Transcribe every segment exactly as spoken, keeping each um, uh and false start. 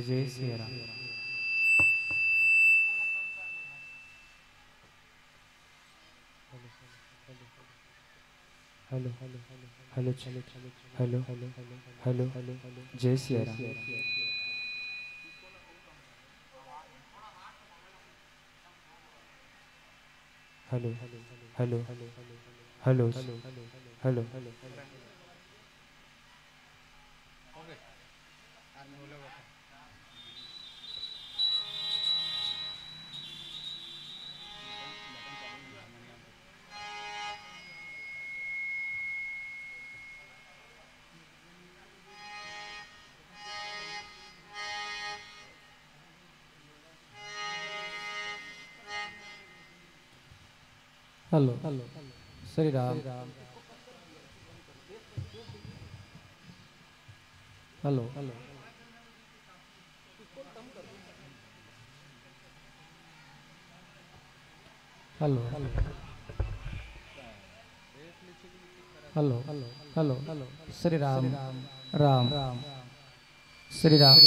जय जय Siya Ram. Hello, hello, hello, जय Siya Ram. Hello, hello, hello, hello. Hello, Shri Ram. Hello, hello, hello, hello, hello. Shri Ram, Ram, Shri Ram,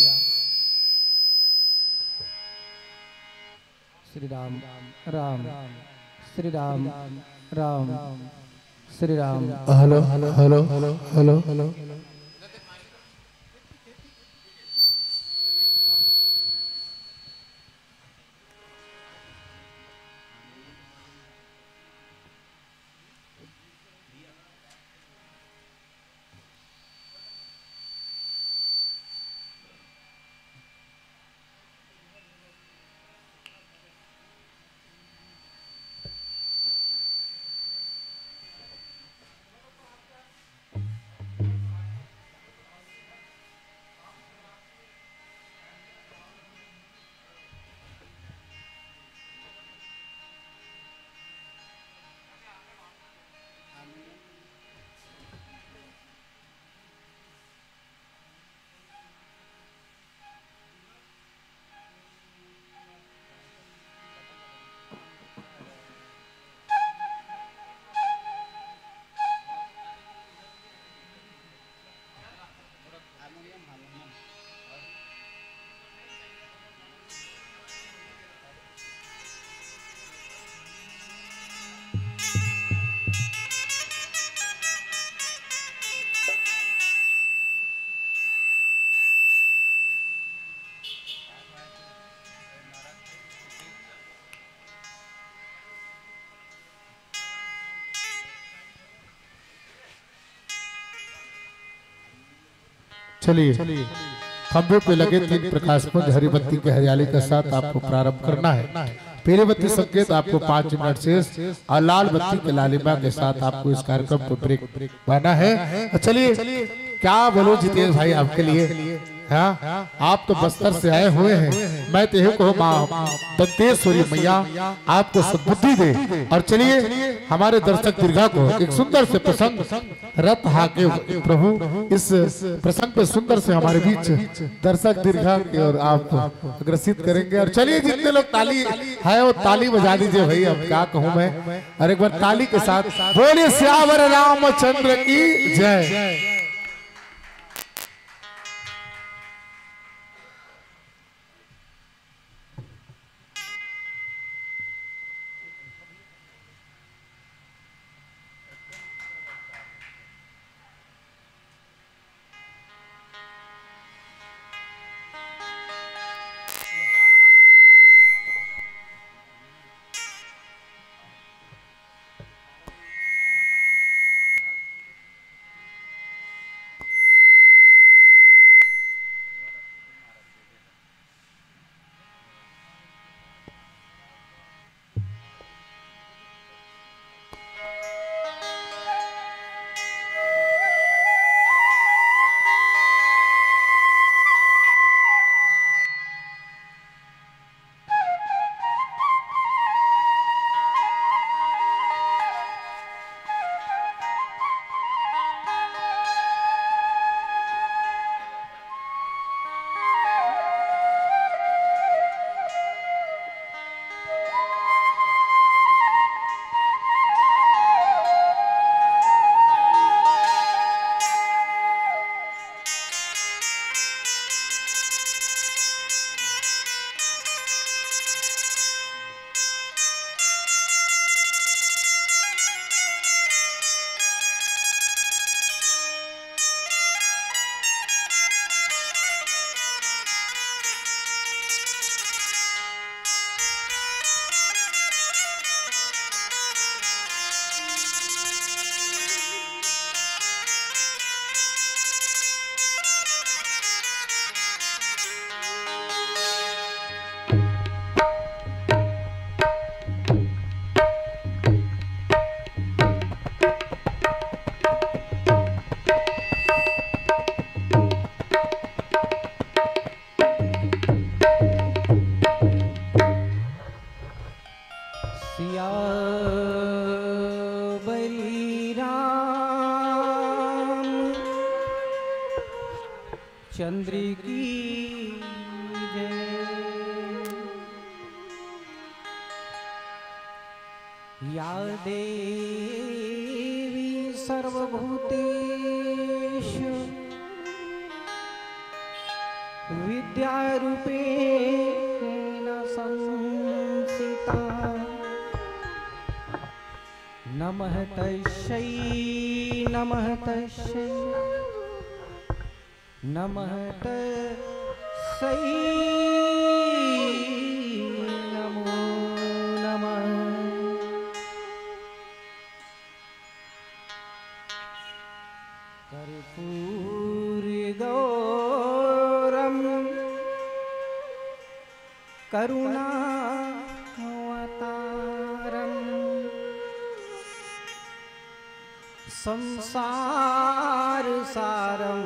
Shri Ram, Ram, Shri Ram, Ram, Shri Ram. Hello, hello, hello, hello. चलिए, खंभे पे लगे तीन प्रकाश पुंज हरी बत्ती के हरियाली के साथ आपको प्रारंभ करना है। पीली बत्ती संकेत आपको पाँच मिनट शेष और लाल बत्ती के लालिमा के साथ आपको इस कार्यक्रम को ब्रेक पाना है। तो चलिए, क्या बोलो जितेश भाई आपके लिए, हाँ, आप तो बस्तर से आए हुए हैं, मैं तो यही कहूँ माँ दंतेश्वरी मैया आपको सद्बुद्धि दे। और चलिए, हमारे दर्शक दीर्घा को एक सुंदर से प्रसंग रथ हाके प्रभु, इस प्रसंग पे सुंदर से हमारे बीच दर्शक दीर्घा की ओर आप अग्रसित करेंगे। और चलिए, जितने लोग ताली है वो ताली बजा दीजिए भाई, अब क्या कहूँ मैं। और एक बार ताली के साथ बोलिए सियावर रामचंद्र की जय। चंद्र की जय। या देवी सर्वभूतेषु विद्यारूपेण संस्थिता। नमः तस्यै, नमः तस्यै, नमः तस्यै, नमो नमः। कर्पूर गौरम करुणावतारम संसार सारम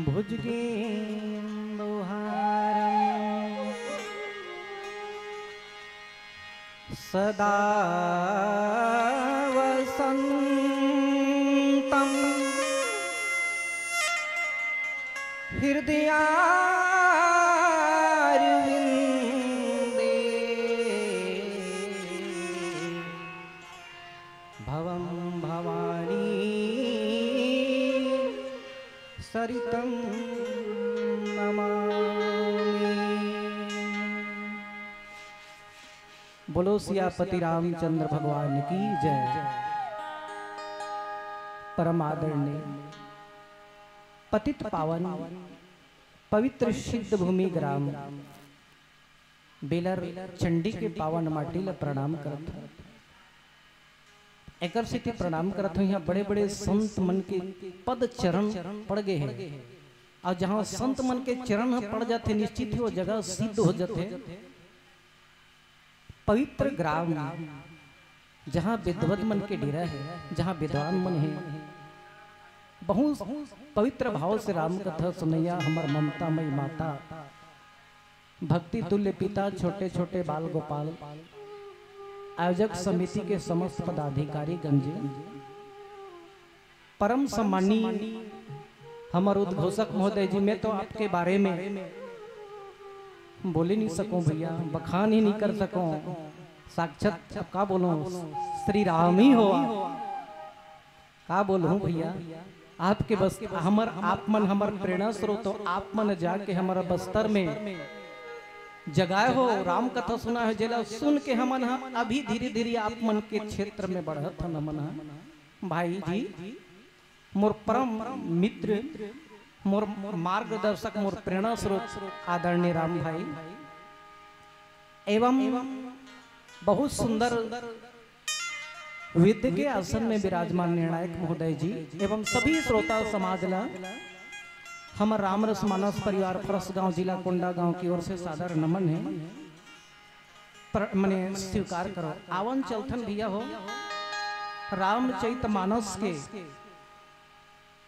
भुजगेन्दुहारम। सदा वसन्तं हृदयारविन्दे भवं भवानी सरितं नमामि। बोलो सियापति रामचंद्र भगवान की जय। परम आदरणीय पतित पावन पवित्र सिद्ध भूमि ग्राम बेलर चंडी के पावन माटी ला प्रणाम करत हूँ। एकर सेती प्रणाम करत हूँ, यहाँ बड़े-बड़े संत मन के पद चरण पड़ गए हैं, और जहाँ संत मन के चरण ह पड़ जाथे, निश्चित ही वो जगह सिद्ध हो जाथे। पवित्र ग्राम, जहाँ विद्वत मन के डेरा है, जहाँ विद्वान मन है, बहुत पवित्र भाव से राम कथा सुनैया हमर ममता मई माता, भक्ति तुल्य पिता, छोटे छोटे बाल गोपाल, आयोजक समिति के समस्त पदाधिकारी गंजे, परम सम्मानी हमर उद्घोषक महोदय जी, मैं तो आपके बारे में बोले नहीं सकूं भैया, बखान ही नहीं कर सकूं। साक्षात अब का बोलूं, श्री राम ही हो। का बोलूं भैया, आपके बस हमर आप मन हमर प्रेरणा स्रोत हो। आप मन जाके हमर बस्तर में जगाए हो, राम कथा सुनाए हो, जेला सुन के हमन ह अभी धीरे धीरे आप मन के क्षेत्र में बढ़त हन। हमन ह भाई जी, मोर परम मित्र, मोर मार्गदर्शक, मोर प्रेरणा स्रोत आदरणीय राम भाई एवं बहुत सुंदर विद्य के आसन में विराजमान निर्णायक महोदय जी एवं सभी श्रोता समाज ला हमर रामरस मानस परिवार फरसगांव, जिला कोंडागांव की ओर से सादर नमन है। प्र-, मने स्वीकार करो। आवन चलथन भैया हो, रामचरित मानस के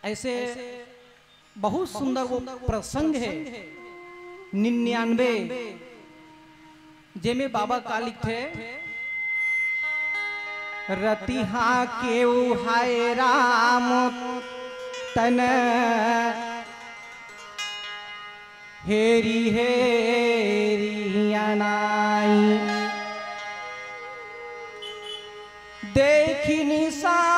ऐसे बहुत सुंदर वो प्रसंग है, निन्यानवे, जेमे बाबा का लिखथे, रतिहा केऊ हाय राम तन हेरी हेरी अनाई। देखि निषाद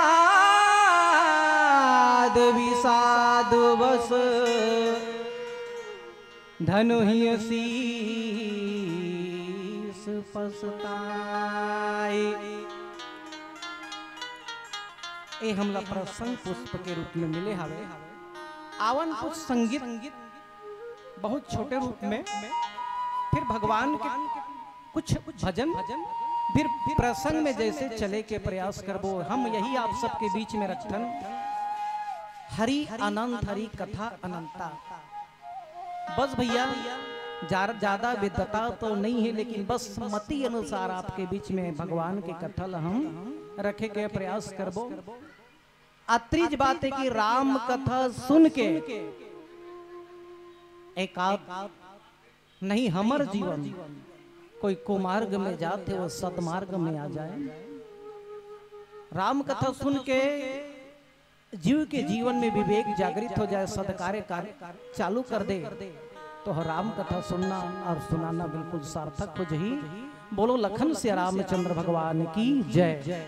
विषाद बस धनुहिय शीस पसताए। ए हमला प्रसंग पुष्प के रूप में मिले हवे। आवन कुछ संगीत बहुत छोटे रूप में, फिर भगवान के कुछ भजन, फिर प्रसंग में जैसे चले के प्रयास करबो। हम यही आप सबके बीच में रखथन, हरि अनंत हरि कथा अनंता। बस भैया, जार-, ज्यादा विद्वता तो नहीं है, लेकिन बस मति अनुसार आपके बीच में भगवान के कथा ला हम रखे के प्रयास करबो। अतरीज बात है कि राम कथा सुन के एकाध नहीं हमर जीवन कोई कुमार्ग में जाथे, वो सतमार्ग में आ जाए। राम कथा सुन के जीव के जीवन में विवेक जागृत हो जाए, सदकार्य कार्य चालू कर दे, तो राम कथा सुनना और सुनाना बिल्कुल सार्थक हो जही। बोलो लखन से रामचंद्र भगवान की जय।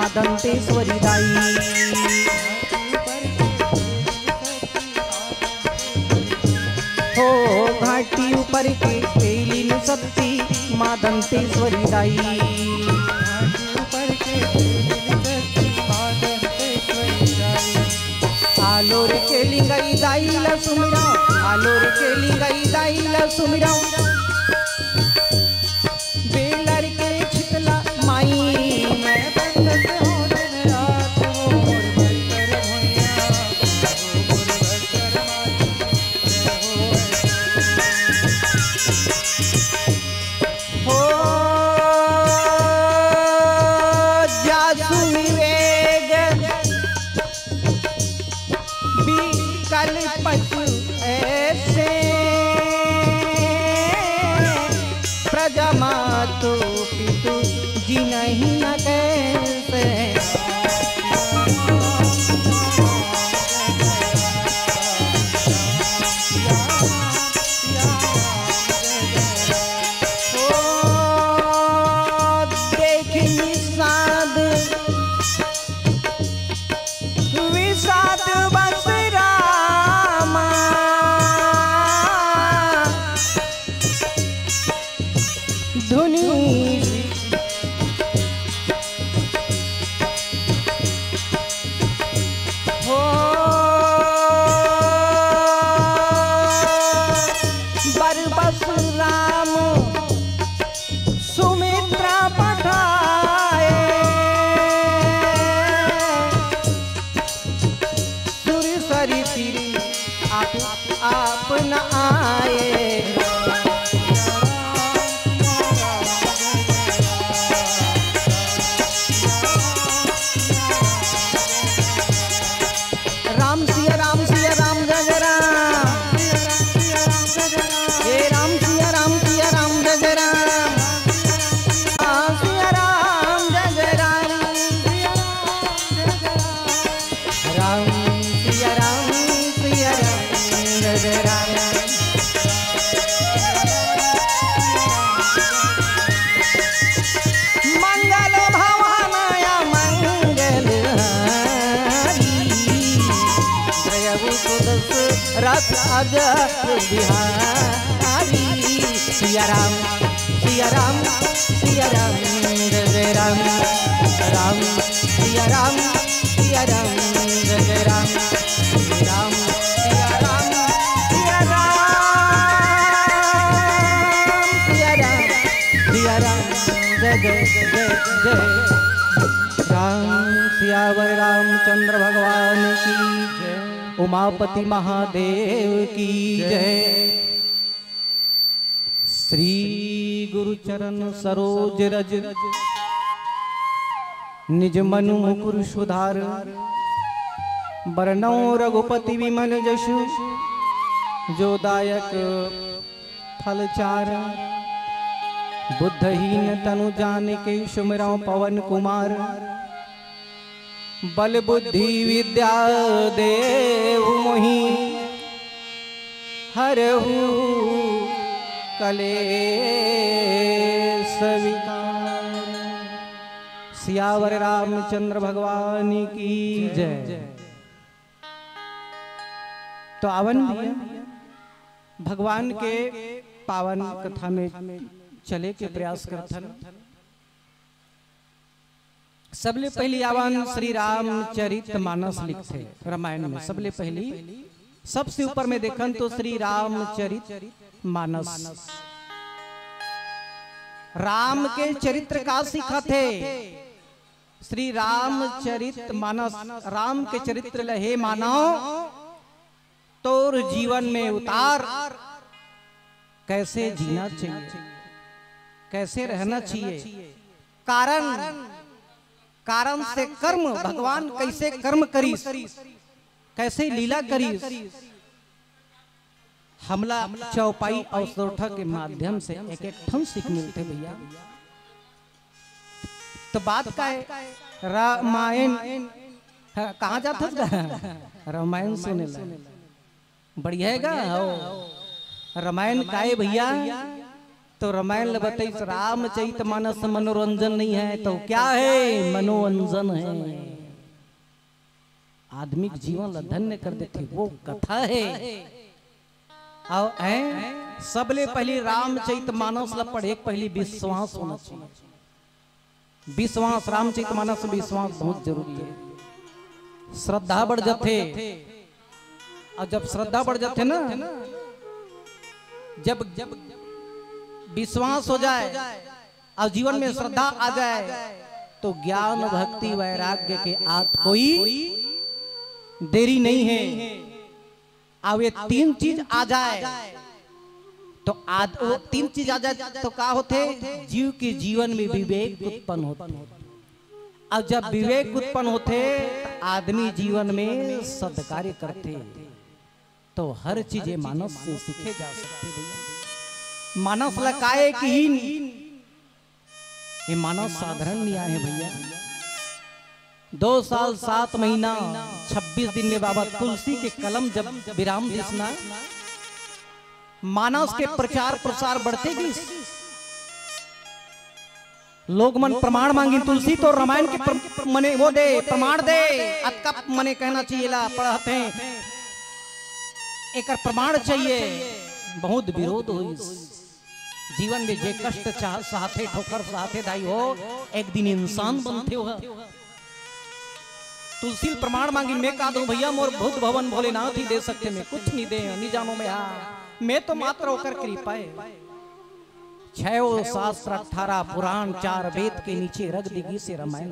दंतेश्वरी दाई। हो घाटी ऊपर के तेलिन शक्ति माँ दंतेश्वरी दाई। आलोर के लिंगई दाई ला सुमिरंव, आलोर के लिंगई दाई ला सुमिरंव। बेलर के छितला माई। हो जासु विवेक विकल्प तू ऐसे, प्रजा मातु पितु जिनहि न कैसे। ओ देखि निषाद विषाद बस रामा धुनि। हो बर बस राम सुमित्रा पठाए। सुर सरि तीर आप, आप न आए। राम सिया राम सिया राम जय जय राम। हे राम सिया राम सिया राम जय जय राम। राम सिया राम जय जय राम। राम सिया राम सिया राम जय जय राम। मंगल भवन अमंगल हारी। जय सुदस रथ अज बिहारी। सिया राम सिया राम सिया राम जय जय राम। राम सिया राम सिया राम जय जय राम। राम सिया राम सिया राम सिया राम सिया राम जय जय जय जय। राम सियावर रामचंद्र भगवान की जय। उमापति महादेव की जय। श्री गुरु चरण सरोज रज निज मनु मुकुर सुधार। बरनउँ रघुपति विमल जसु जो दायक फल चार। बुद्धहीन तनु जानिके सुमिरउँ पवन कुमार। बल बुद्धि विद्या देहु मोहि हरहु कलेस विकार। सियावर रामचंद्र भगवान की जय। तो आवन भैया, भगवान के पावन कथा में चले के प्रयास करथन। सबले पहली आवन श्री रामचरित मानस लिखथे रामायण में। सबले पहली, सबसे ऊपर में देखन तो श्री रामचरित मानस। राम के चरित्र का सिखाथे? श्री रामचरित मानस, राम के चरित्र ल हे मानव, तोर जीवन में उतार, कैसे जीना चाहिए, कैसे रहना चाहिए, कारण, कारण से कर्म, भगवान कैसे कर्म करिस, कैसे लीला करिस, हमला चौपाई अउ सोरठा के माध्यम से एक एक ठन सीख मिलथे भैया। तो बात का है, रामायण, हाँ, कहाँ जात हस गा? रामायण सुने ला। बढ़िया है गा? हो। रामायण का है भैया? तो रामायण ल बताइस, रामचरित मानस मनोरंजन नहीं है तो क्या है? मनोरंजन है। आदमी के जीवन ला धन्य कर देथे, वो कथा है। अउ ऐ सबले पहली रामचरित मानस ला पढ़े के पहली विश्वास होना चाहिए। विश्वास, रामचरित मानस में विश्वास बहुत जरूरी है। श्रद्धा बढ़ जाथे, और जब श्रद्धा बढ़ जाथे ना, जब जब विश्वास हो जाए और जीवन में श्रद्धा आ जाए, तो ज्ञान, भक्ति, वैराग्य के आत कोई देरी नहीं है। अब ये तीन चीज आ जाए, तो आद-, वो तीन चीज आ जाए तो का होथे? जीव के जीवन में विवेक उत्पन्न होथे। अब जब विवेक उत्पन्न होथे, तो आदमी जीवन में सदकार्य करथे। तो हर चीज ये मानस से सीखे जा सकथे भैया। मानस ला काय किहिन, ये मानस साधारण नहीं आए है भैया। दो साल सात महीना छब्बीस दिन में बाबा तुलसी के कलम जब विराम दिस ना, मानस के प्रचार प्रसार बढ़ते गिस। लोग मन प्रमाण मांगिन, तुलसी तो रामायण के प्र-, मने वो दे, प्रमाण दे, अतका मने कहना चाहिए ला पढ़त हे, एकर प्रमाण चाहिए। बहुत विरोध होइस। जीवन में जे कष्ट चाह, सहथे, ठोकर सहथे दाई हो, एक दिन इंसान बनथे हो। तुलसी ल प्रमाण मांगिन, मैं का दूं भैया, मोर बुद्ध भवन भोलेनाथ ही दे सकथे, मैं कुछ नहीं दे, नहीं जानो मैं हा, मैं तो मात्र ओकर कृपा है। छह शास्त्र, अठारह पुराण, चार वेद के नीचे रख दी गिस हे रामायण।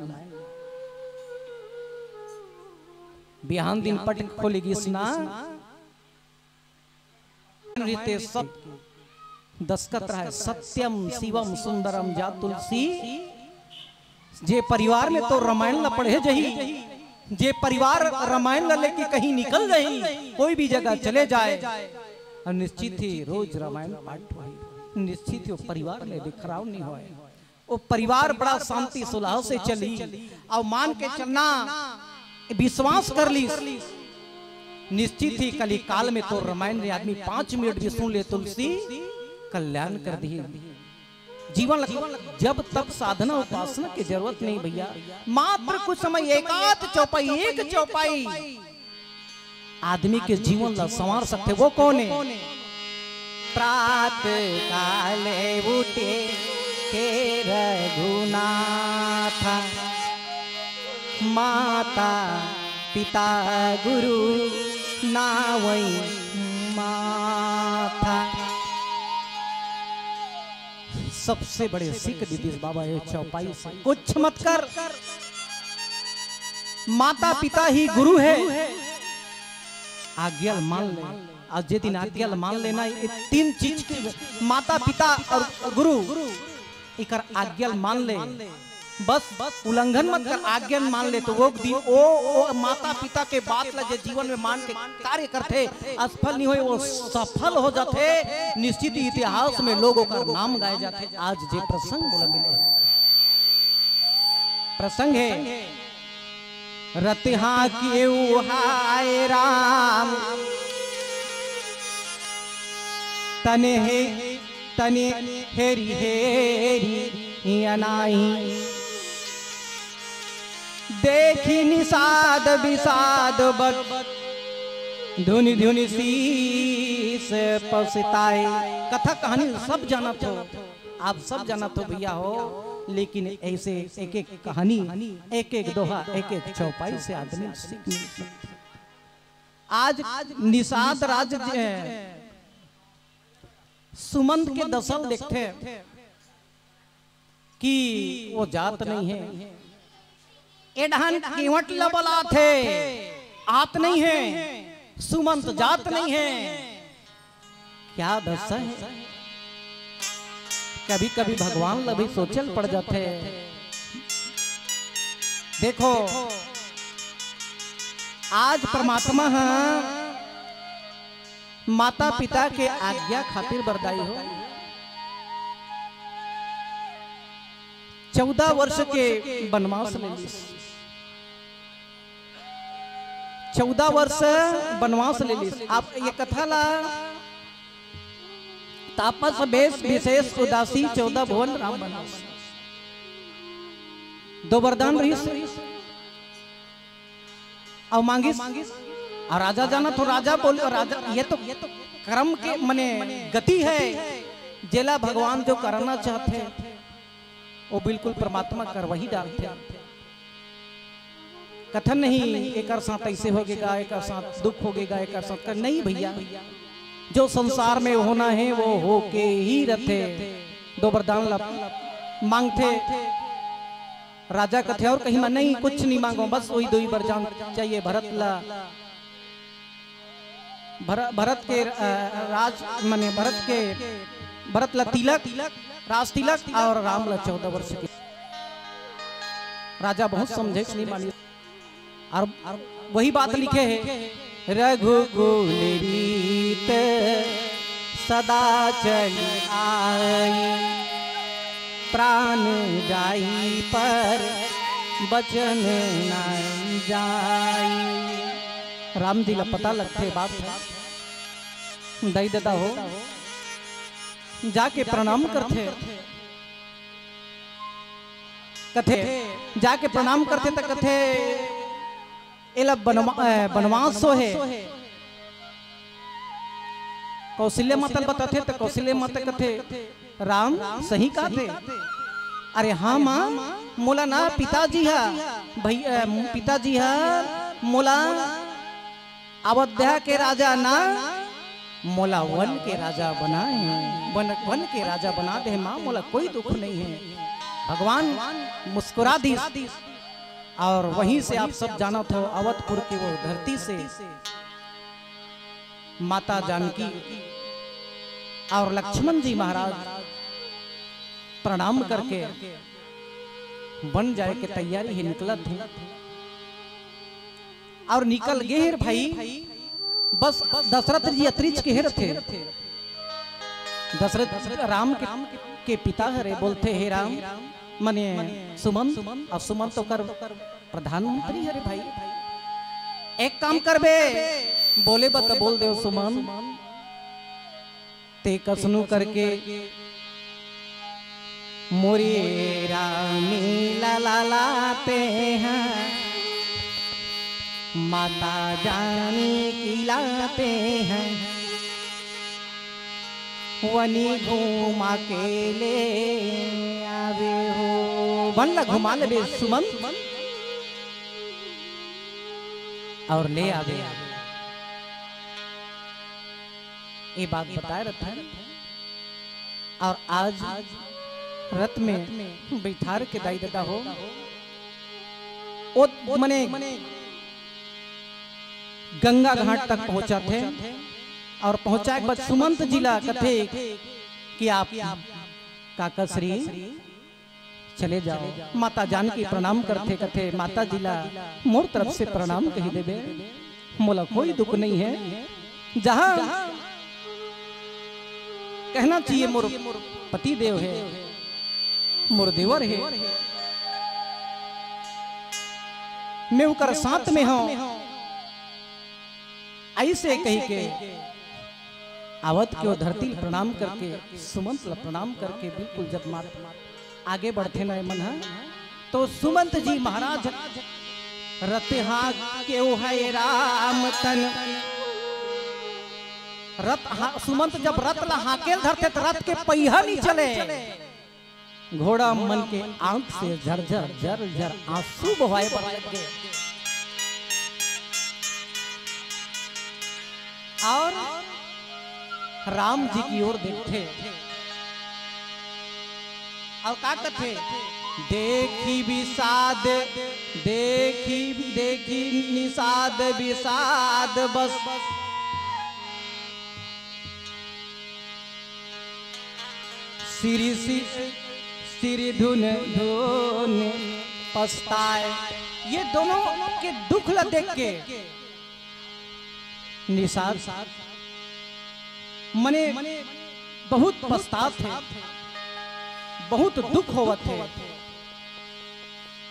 बिहान दिन पट खोली गिस ना, रीते सत दस्खत रहे, सत्यम शिवम सुंदरम। जा तुलसी, जे परिवार में तो रामायण ला पढ़े जही, जे परिवार रामायण ला लेके कहीं निकल जही, कोई भी जगह चले जाए, और निश्चित ही रोज रामायण पाठ होही, निश्चित ही वो परिवार में बिखराव नहीं होए, वो परिवार बड़ा शांति सुलह से चली। और मान के चलना, विश्वास कर ली, निश्चित ही कली काल में तो रामायण ने आदमी पांच मिनट भी सुन ले, तुलसी कल्याण कर दी। जीवन ल-, जब तब साधना उपासना की जरूरत नहीं भैया, मात्र कुछ समय एकाध चौपाई, एक चौपाई आदमी के जीवन ला संवार सकथे। वो कौन है? प्रात काले उठे के रघुनाथा, माता पिता गुरु नावई माथा। सबसे बड़े सीख दीदी बाबा ये चौपाई से, कुछ मत कर, माता पिता ही गुरु है। आज्ञा ल मान ले, और जे दिन आज्ञा ल मान लेना, ये तीन चीज की, माता पिता और गुरु, एकर आज्ञा ल मान ले, बस उल्लंघन मत कर, आज्ञा ल मान ले, तो वो दिन, ओ, ओ माता पिता के बात ला जे जीवन में मान के कार्य करथे, असफल नहीं होए, वो सफल हो जाथे। निश्चित ही इतिहास में लोगों का नाम गाया जाथे। आज जे प्रसंग बोला मिले, प्रसंग है, रतिहा कियो हाय राम, तने हे, तने हेरी हेरी अनाई। देखी निषाद विषाद बद, धुनि धुनि शीश पछताए। कथा कहानी सब जानत हो, आप सब जानत हो भैया हो, लेकिन ऐसे एक एक कहानी, एक एक दोहा, एक एक चौपाई से आदमी सीख मिल सकता। आज निषाद राज जे सुमंत के दशा ल देखथे कि वो जात नहीं है, ए डहन केवट ल बलाथे, आत नहीं है, सुमंत जात नहीं है। क्या दशा है? कभी कभी भगवान ल भी सोचे ल पड़ जाथे। देखो, आज परमात्मा ह माता पिता के आज्ञा खातिर बरदाई हो, चौदह वर्ष के वनवास ले लिस, चौदह वर्ष वनवास ले लिस। आप ये कथा ला तापस बेस विशेष उदासी, चौदह भुवन राम बनास। दो वरदान रहिस अउ मांगिस। अउ राजा जाना तो राजा बोल, राजा, ये तो क्रम के मने गति है, जेला भगवान जो करना चाहथे, वो बिल्कुल परमात्मा करवा ही डालथे। कथन नहीं, एकर साथ ऐसे होगेगा, एकर साथ दुख होगेगा, एकर साथ कर-, नहीं भैया, जो संसार में होना है वो होके ही रथे। दो वरदान ला मांगथे। राजा कथे, "और कहीं मैं नहीं, कुछ नहीं मांगो, बस वही दो ही वरदान चाहिए भरत ला।" भर-, भरत के, अ, राज, माने भरत के, भरत ला तिलक, राज तिलक और राम ला चौदह वर्ष के। राजा बहुत समझे, नहीं मानी। और वही बात लिखे है, "रघुकुल रीत सदा चली आई, प्राण जाई पर बचन न जाई।" राम जी ला पता लगथे बात, दाई ददा हो, जाके प्रणाम करथे, कथे, जाके प्रणाम करथे त कथे, "एला बनवा-, अ, बनवास सो हे।" कौशल्या माता ल बताथे त कौशल्या माता कथे, "राम सही कथे।" "अरे हाँ माँ, मोला ना पिताजी हा, भई, अ, पिताजी हा मोला अवध्या के राजा ना, मोला वन के राजा बनाए हे, वन, वन के राजा बना दे माँ, मोला कोई दुख नहीं है।" भगवान मुस्कुरा दिस। और वहीं से आप सब जानत हो, अवधपुर के वो धरती से माता जानकी और लक्ष्मण जी महाराज प्रणाम करके बन जाए के तैयारी हे, निकलत हे। और निकल गे हे भाई, बस दशरथ जी अतरिच के हे रथे। दशरथ राम के, के पिता हरे, बोलथे, "हे राम, मने सुमंत, अउ सुमंत ओकर प्रधानमंत्री हरे भाई। एक काम करबे, बोले बा त बोल देव सुमंत, ते कसनु करके मोरे रानी ला लालाते हैं, माता जानकी लाते हैं, वनी घुमा के ले आवे हो।" वन ला घुमा लेबे सुमंत और ले आवे। ये बात बताए रथन। और आज रथ में बैठार के दाई ददा हो, ओ मने गंगा घाट तक पहुंचाथे। और पहुंचाए के बाद सुमंत जी ला कथे कि आप काका श्री चले जाओ। माता जानकी प्रणाम करथे, कथे, "माता जी ला मोर तरफ से प्रणाम कही देबे, मोला कोई दुख नहीं है।" जहां कहना चाहिए, मोर पति देव हे, मोर देवर हे, मैं ओकर साथ में हूं। ऐसे कही के अवध के वो धरती ल प्रणाम करके, सुमंत ल प्रणाम करके बिल्कुल जब मात आगे बढ़थे ना मन ह, तो सुमंत जी महाराज रथ हाँके ओ है राम तन। रथ हा-, सुमंत जब रथ ला हाँकेल धरथे त रथ के पहिया नहीं चले। घोड़ा मन के आंख से झरझर झरझर आंसू बहाए बर लग गे। और राम जी की ओर देखथे और का कथे, देखी विषाद, देखी, देखी निषाद विषाद बस। श्री, श्री, श्री धुन धुन पछताए। ये दोनों के दुख ला देख के निषाद मने बहुत पछतात हे, बहुत दुख होवत हे।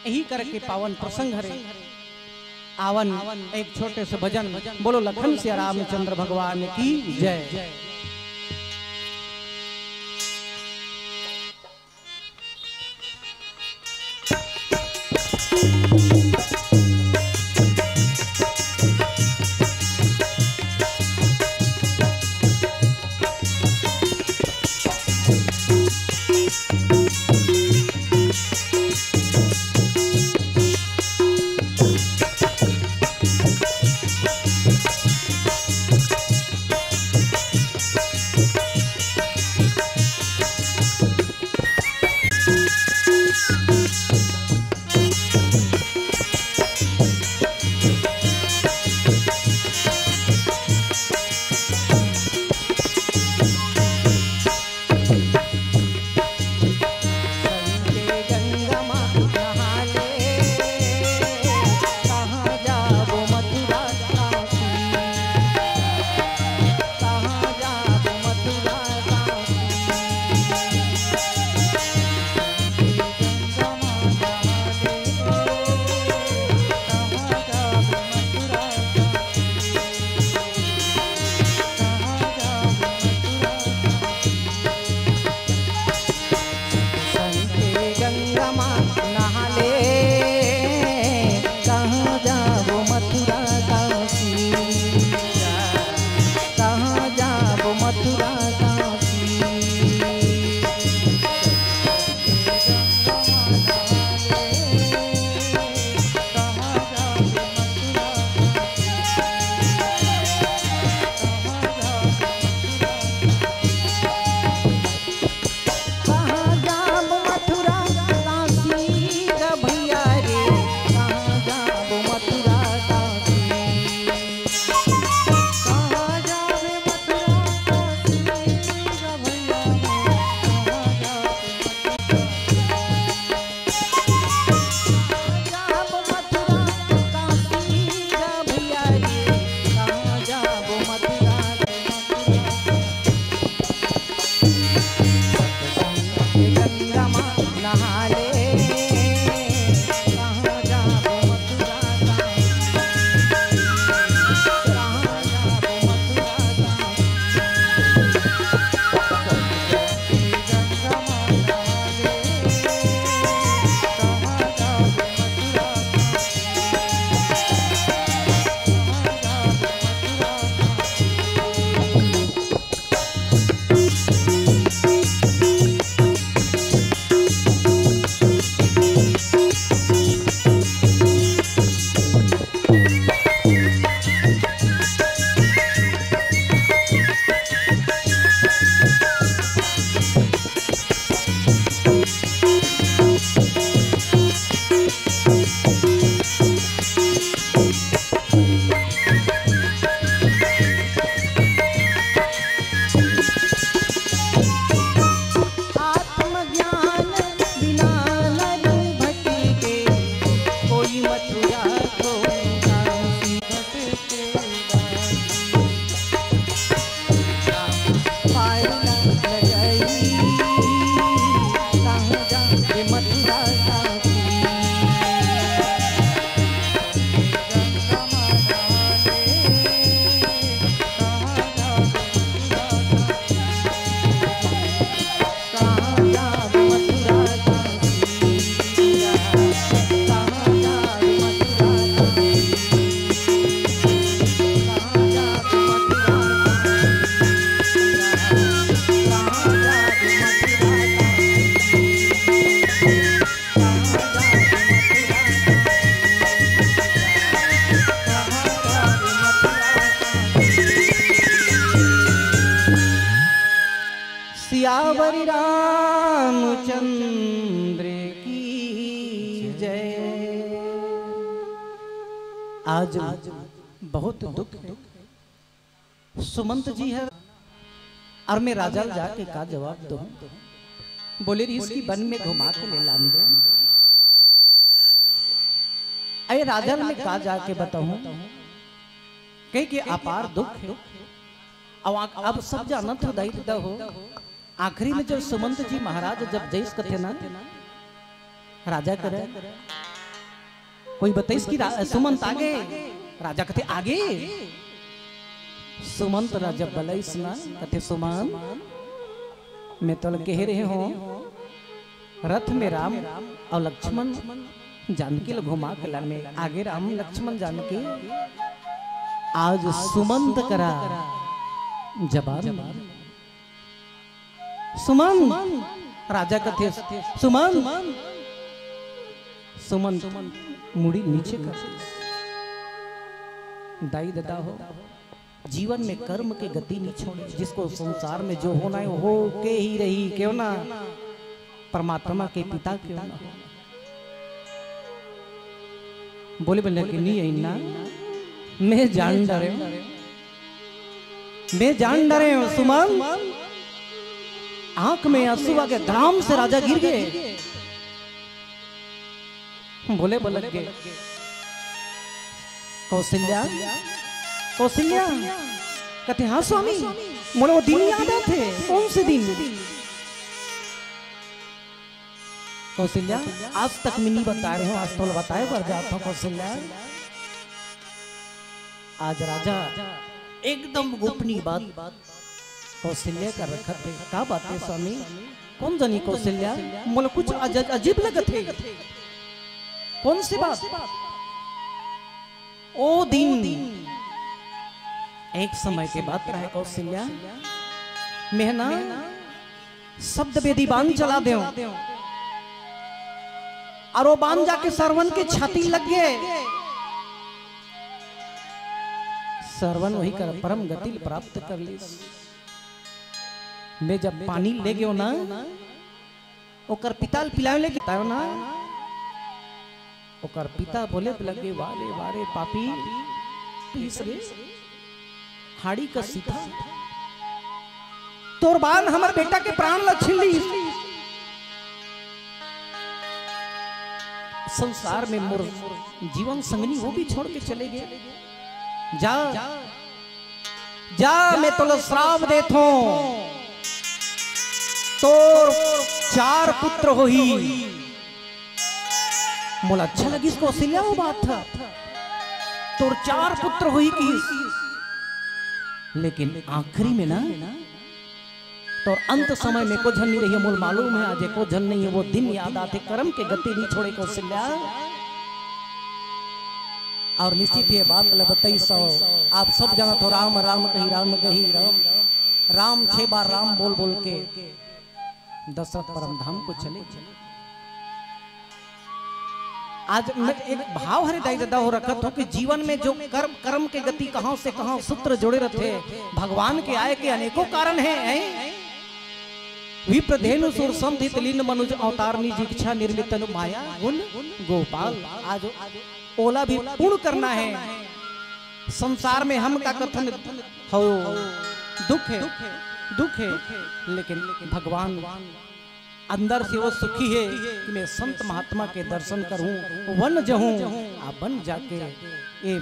यही करके पावन प्रसंग हरे। आवन एक छोटे से भजन, बोलो लखन सिया रामचंद्र भगवान की जय। सियावर रामचंद्र की जय। आज बहुत दुख है, सुमंत जी है और मैं राजा ल जाके का जवाब दूं? बोले रहिस कि वन में घुमा के ले लान दे। अरे राजा ल मैं का जाके बताऊं, कहे के अपार दुख है। अब आ-, अब सब जानत हो दाई ददा हो, आखिरी में जब सुमंत जी महाराज जब जइस कथे ना राजा करे, कोई बताइस कि रा-, सुमंत आगे, राजा कथे आगे। सुमंत राजा बलइस ना, कथे सुमंत, मैं तोला कहे रहे हों, रथ में राम अउ लक्ष्मण जानकी ल घुमा के लान में, आगे राम लक्ष्मण जानकी। आज सुमंत करा जबान, सुमंत, राजा कथे सुमंत, सुमंत मुड़ी नीचे कर दे। दाई ददा हो, जीवन में कर्म के गति नहीं छोड़े, जिसको संसार में जो होना है हो के ही रही, क्यों ना परमात्मा के पिता क्यों ना हो। बोले, बोले कि नहीं आई ना, मैं जान डरे हूं, मैं जान डरे हूं सुमन। आंख में आंसू आ गए, धड़ाम से राजा गिर गए। बोले, बोले के कौशल्या, कौशल्या। कथे हाँ स्वामी, मोला वो दिन याद आथे। कौन से दिन? कौशल्या, आज तक मैं नहीं बताए रहे हूं, आज तोला बताए बर जात हूं कौशल्या। आज राजा एकदम गोपनीय बात कौशल्या कर रखत हे। का बात हे स्वामी? कौन जानी कौशल्या, मोला कुछ अज-, अजीब लगत हे। कौन सी बात? ओ दिन एक समय के बात रहे कौशल्या, मैं ना शब्द वेदी बाण चला देव और वो बाण जाके सरवन के छाती लग गए। सरवन वही कर परम गति प्राप्त कर ली। मैं जब पानी ले गयो ना, ओकर पिता ल पिलावे ले गयो ना, ओकर पिता बोले लगे, "वाह रे, वाह रे पापी, तू इस रे हाड़ी का सीधा, तोर बाण हमर बेटा के प्राण ल छीन ली। संसार में मोर जीवन संगनी वो भी छोड़ के चले गए। जा, जा, मैं तोला श्राप देथों, तोर चार पुत्र होही।" मोला अच्छा लगिस कौशल्या वो बात ह, तोर चार पुत्र होही किहिस। लेकिन आखिरी में ना, तोर अंत समय में एको झन नहीं रही, मोला मालूम है आज एको झन नहीं है। वो दिन याद आथे, कर्म के गति नहीं छोड़े कौशल्या। और निश्चित ये बात ल बताइस, आप सब जानत हो, राम राम कही, राम कही, राम, राम छह बार राम बोल बोल के दशरथ परम धाम को चले। आज मैं एक भाव हरे दाई ददा हो रखत हो कि जीवन में जो कर्म, कर्म के गति कहां से कहां सूत्र जुड़े रहते, भगवान के आए के अनेकों कारण हैं, हैं? विप्र धेनु सुर संत हित लीन मनुज अवतार निज इच्छा निर्मित तनु माया गुण गोपाल। आज ओला भी पूर्ण करना है। संसार में हम का कथन हो, दुख है, दुख है, लेकिन भगवान अंदर से वो सुखी है कि मैं संत महात्मा के दर्शन करूं, वन जहूं, आ वन जाके ये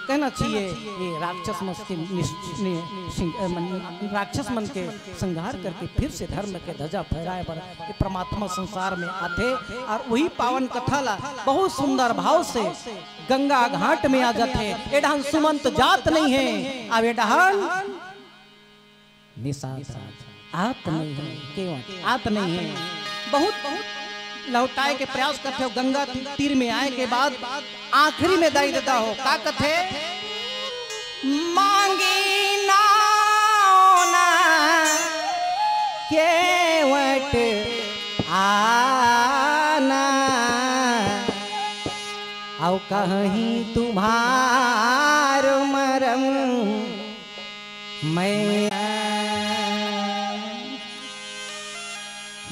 कहना चाहिए, ये राक्षस मन के निश-, नि-, सिंग-, अ, मन, राक्षस मन के संहार करके फिर से धर्म के ध्वजा फहराए बर ये परमात्मा संसार में आथे। और वही पावन कथा ला बहुत सुंदर भाव से गंगा घाट में आ जाथे। ए डहन सुमंत जात नहीं है, अब ए डहन निषाद राज आत नहीं है, केवट आत नहीं है। बहुत, बहुत लौटाए के प्रयास करथे हो। गंगा ती-, तीर में आए के बाद आखिरी में दाई ददा हो, का कथे? मांगी नाव ना केवट आना, अउ कहीं तुम्हार मरम मैं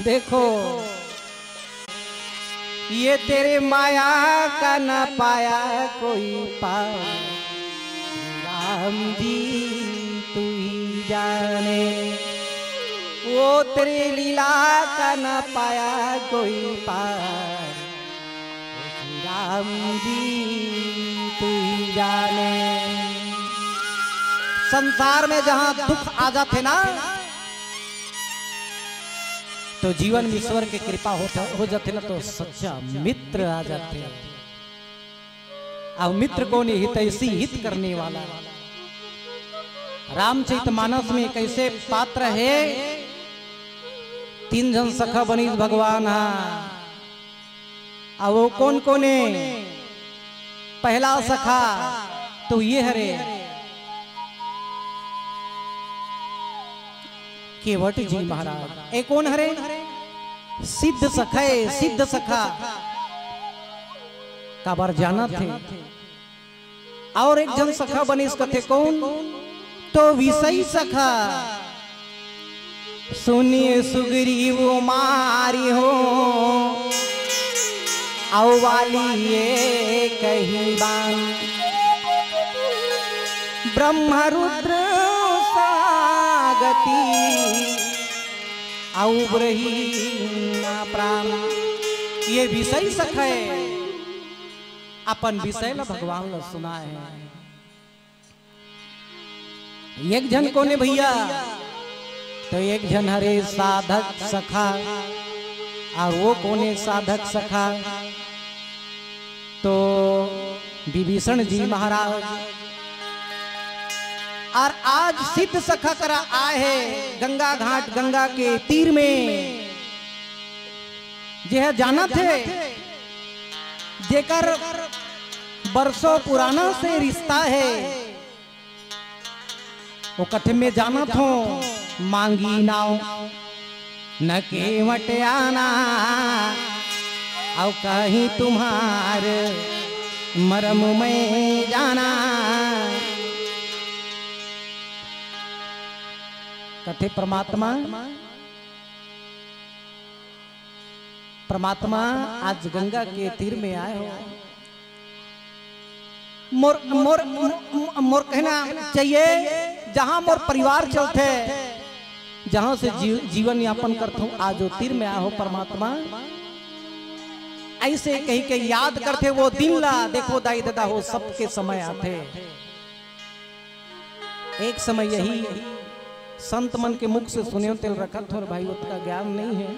देखो, ये तेरे माया का ना पाया कोई पार, राम जी तू ही जाने। वो तेरे लीला का ना पाया कोई पार, राम जी तू ही जाने। संसार में जहां दुख आ जाथे ना, तो जीवन में ईश्वर के कृपा हो, हो जाथे ना, तो सच्चा मित्र आ जाथे। अउ मित्र कोन हे? हितैषी, हित करने वाला। रामचरित मानस में कइसे पात्र हे? तीन झन सखा बनिस भगवान हा। अउ वो कोन कोन हे? पहला सखा तो ये हरे, केवट जी महाराज। ए कोन हरे? सिद्ध सखा हे, सिद्ध सखा। काबर जानत हे? अउ एक झन सखा बनिस, कथे कोन? तो विषयी सखा। सुनिए सुग्रीव मारि हो, अउ वालि एकहि बान। ब्रह्म रुद्र सागति, अउ उबरही ना प्रान। ये विषयी सखा हे, अपन विषय ला भगवान ला सुनाए हे। एक झन कोन हे भइया? तो एक झन हरे साधक सखा। अउ वो कोन हे साधक सखा? तो विभीषण जी महाराज। अउ आज सिद्ध सखा करा आए हे गंगा घाट, गंगा के तीर में। जेह जानत हे, जेकर बरसों पुराना से रिश्ता हे, वो कथे, मैं जानत हों मांगी नाव, न केवट आना, अउ कहीं तुम्हार मरम मैं जाना। कथे परमात्मा, परमात्मा आज गंगा के तीर में आए हो। मोर, मोर, मोर, मोर कहना चाहिए, जहां मोर परिवार चलथे, जहां से जी-, जीवन यापन करथों, आज वो तीर में आए हो परमात्मा। अइसे कहि के याद करथे वो दिन ला। देखो दाई ददा हो, सबके समय आथे। एक समय यही संत मन के मुख से सुने हो, तेला रखत हों भाई, ओतका ज्ञान नहीं हे।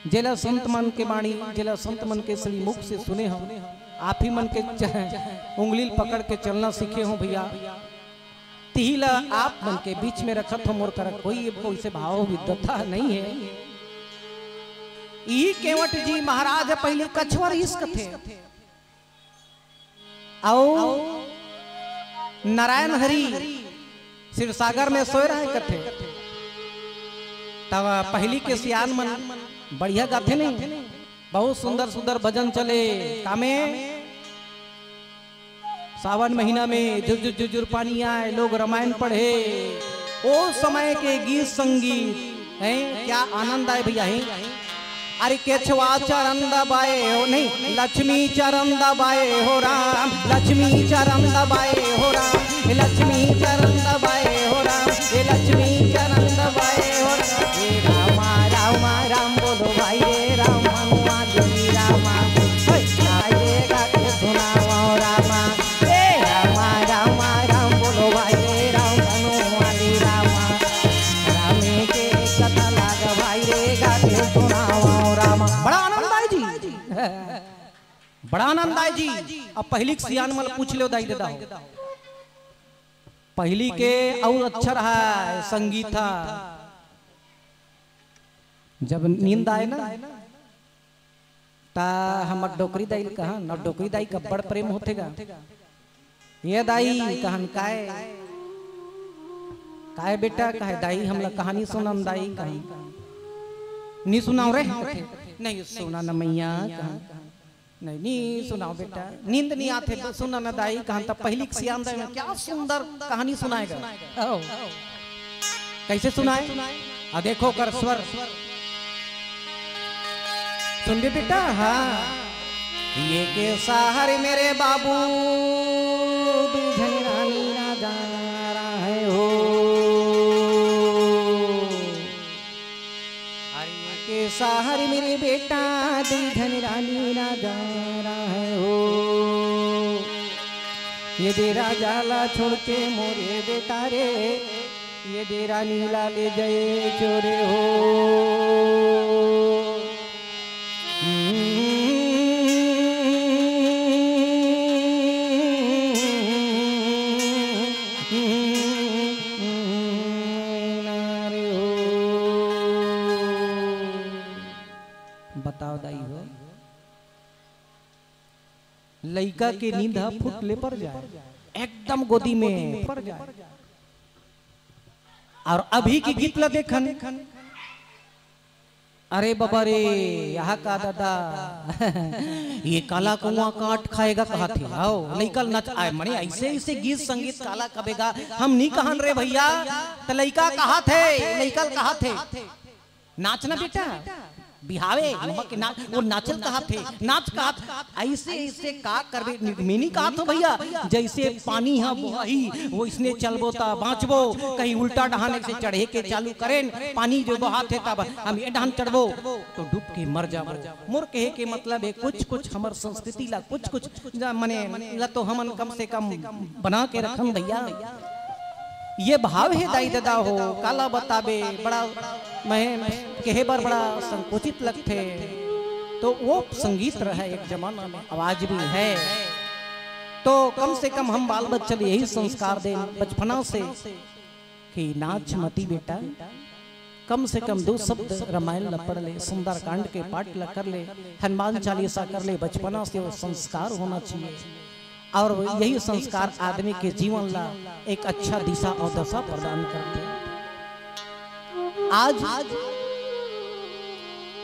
जेला संत मन के बाणी, जेला संत मन के श्रीमुख से सुने हो, आप ही मन के च-, उंगली ल पकड़ के चलना सीखे हो भइया, तिही ला आप मन के बीच में रखत हों। मोर करा कोई, कोई से भाव विद्वता नहीं हे। इही केवट जी महाराज पहिली कछुआ रहिस कथे। अउ नारायण हरि क्षीरसागर में सोए रहे कथे। तब पहिली के सियान मन बढ़िया गाथे नहीं, बहुत सुंदर सुंदर भजन चले। कामे सावन महीना में झुरझुर झुरझुर पानी आए, लोग रामायण पढ़े। ओ समय के गीत संगीत हैं, क्या आनंद आए भइया, हैं? अरे केछवा चरन दबाए हो, नहीं, लक्ष्मी चरन दबाए हो राम, लक्ष्मी चरन दबाए हो राम, लक्ष्मी चरन दबाए हो राम, ये लक्ष्मी चरन दबाए हो राम। हे रामा रामा राम बोलो भाई रे राम, हनुमान जी रामा, हे, आइए गा के सुनाओ रामा। हे रामा रामा राम बोलो भाई रे राम, हनुमान जी रामा, रामे के कथा लाग भाई रे गा के सुनाओ रामा। बड़ा आनंद आए जी। बड़ा आनंद आए जी। अब पहिली के सियान मन पूछ लो दाई ददा हो, पहिली के अउ अच्छा रहा है संगीत हा। जब नींद आए ना, ता हमर डोकरी दाई ल कहन, अउ डोकरी दाई का बड़ प्रेम होथे गा। ये दाई कहन, "काय, काय बेटा?" कहे, "दाई, हमला कहानी सुना न दाई," कहन। "नी सुनाव रे।" "नहीं, सुना न मैया," कहन। "नहीं, नी सुनाव बेटा, नींद नी आथे, सुना न दाई," कहन। तब पहिली के सियान दाई में क्या सुंदर कहानी सुनाए गा। कइसे सुनाए? आ देखो कर स्वर। सुन बे बेटा, हाँ। ये के साहर मेरे बाबू, दुई झन रानी ना जा रहा है हो। अरे ये के साहर मेरे बेटा, दुई झन रानी ना जा रहा है हो। ये दे राजा ला छोड़ के मोरे बेटा रे, ये दे रानी ला ले जाए चोरे हो। बताओ दाई हो, लइका के नींद ह फुट ले पर जाए, एकदम गोदी में पर जाए। और अभी के गीत ला देखन, अरे बाबा रे, यहाँ का दादा, ये काला कुआं काट खाएगा कहा थे। आओ लइका नच आए, मने ऐसे ऐसे गीत संगीत काला कबेगा, हम नहीं कहन रे भैया। त लइका कहा थे, लइका कहा थे, नाचना बेटा, बिहावे, मम्मा के नाच, वो नाचल कहा थे, नाच कहा थे। ऐसे ऐसे का करबे, मिनी कहा थो भैया, जैसे पानी ह बोही, वो इसने चलबो ता बाँचबो, कहीं उल्टा डहान से चढ़े के चालू करेन, पानी जो बहा थे तब हम ये डहान चढ़बो तो डूब के मर जाबो। मोर कहे के मतलब है, कुछ कुछ हमर संस्कृति ला, कुछ कुछ जा मने ला तो हमन कम से कम बना के रखन भैया। ये भाव है दाई ददा हो, काला बताबे, बड़ा मैं कहे बर बड़ा संकोचित लगथे। तो वो संगीत रहा एक जमाना में, आवाज भी है। तो कम से कम हम बाल बच्चा ल यही संस्कार दें बचपना से कि नाच मती बेटा, कम से कम दो शब्द रामायण ला पढ़ ले, सुंदरकांड के पाठ ला कर ले, हनुमान चालीसा कर ले, बचपना से वो संस्कार होना चाहिए। और यही संस्कार आदमी के जीवन ला एक अच्छा दिशा और दशा प्रदान करथे। आज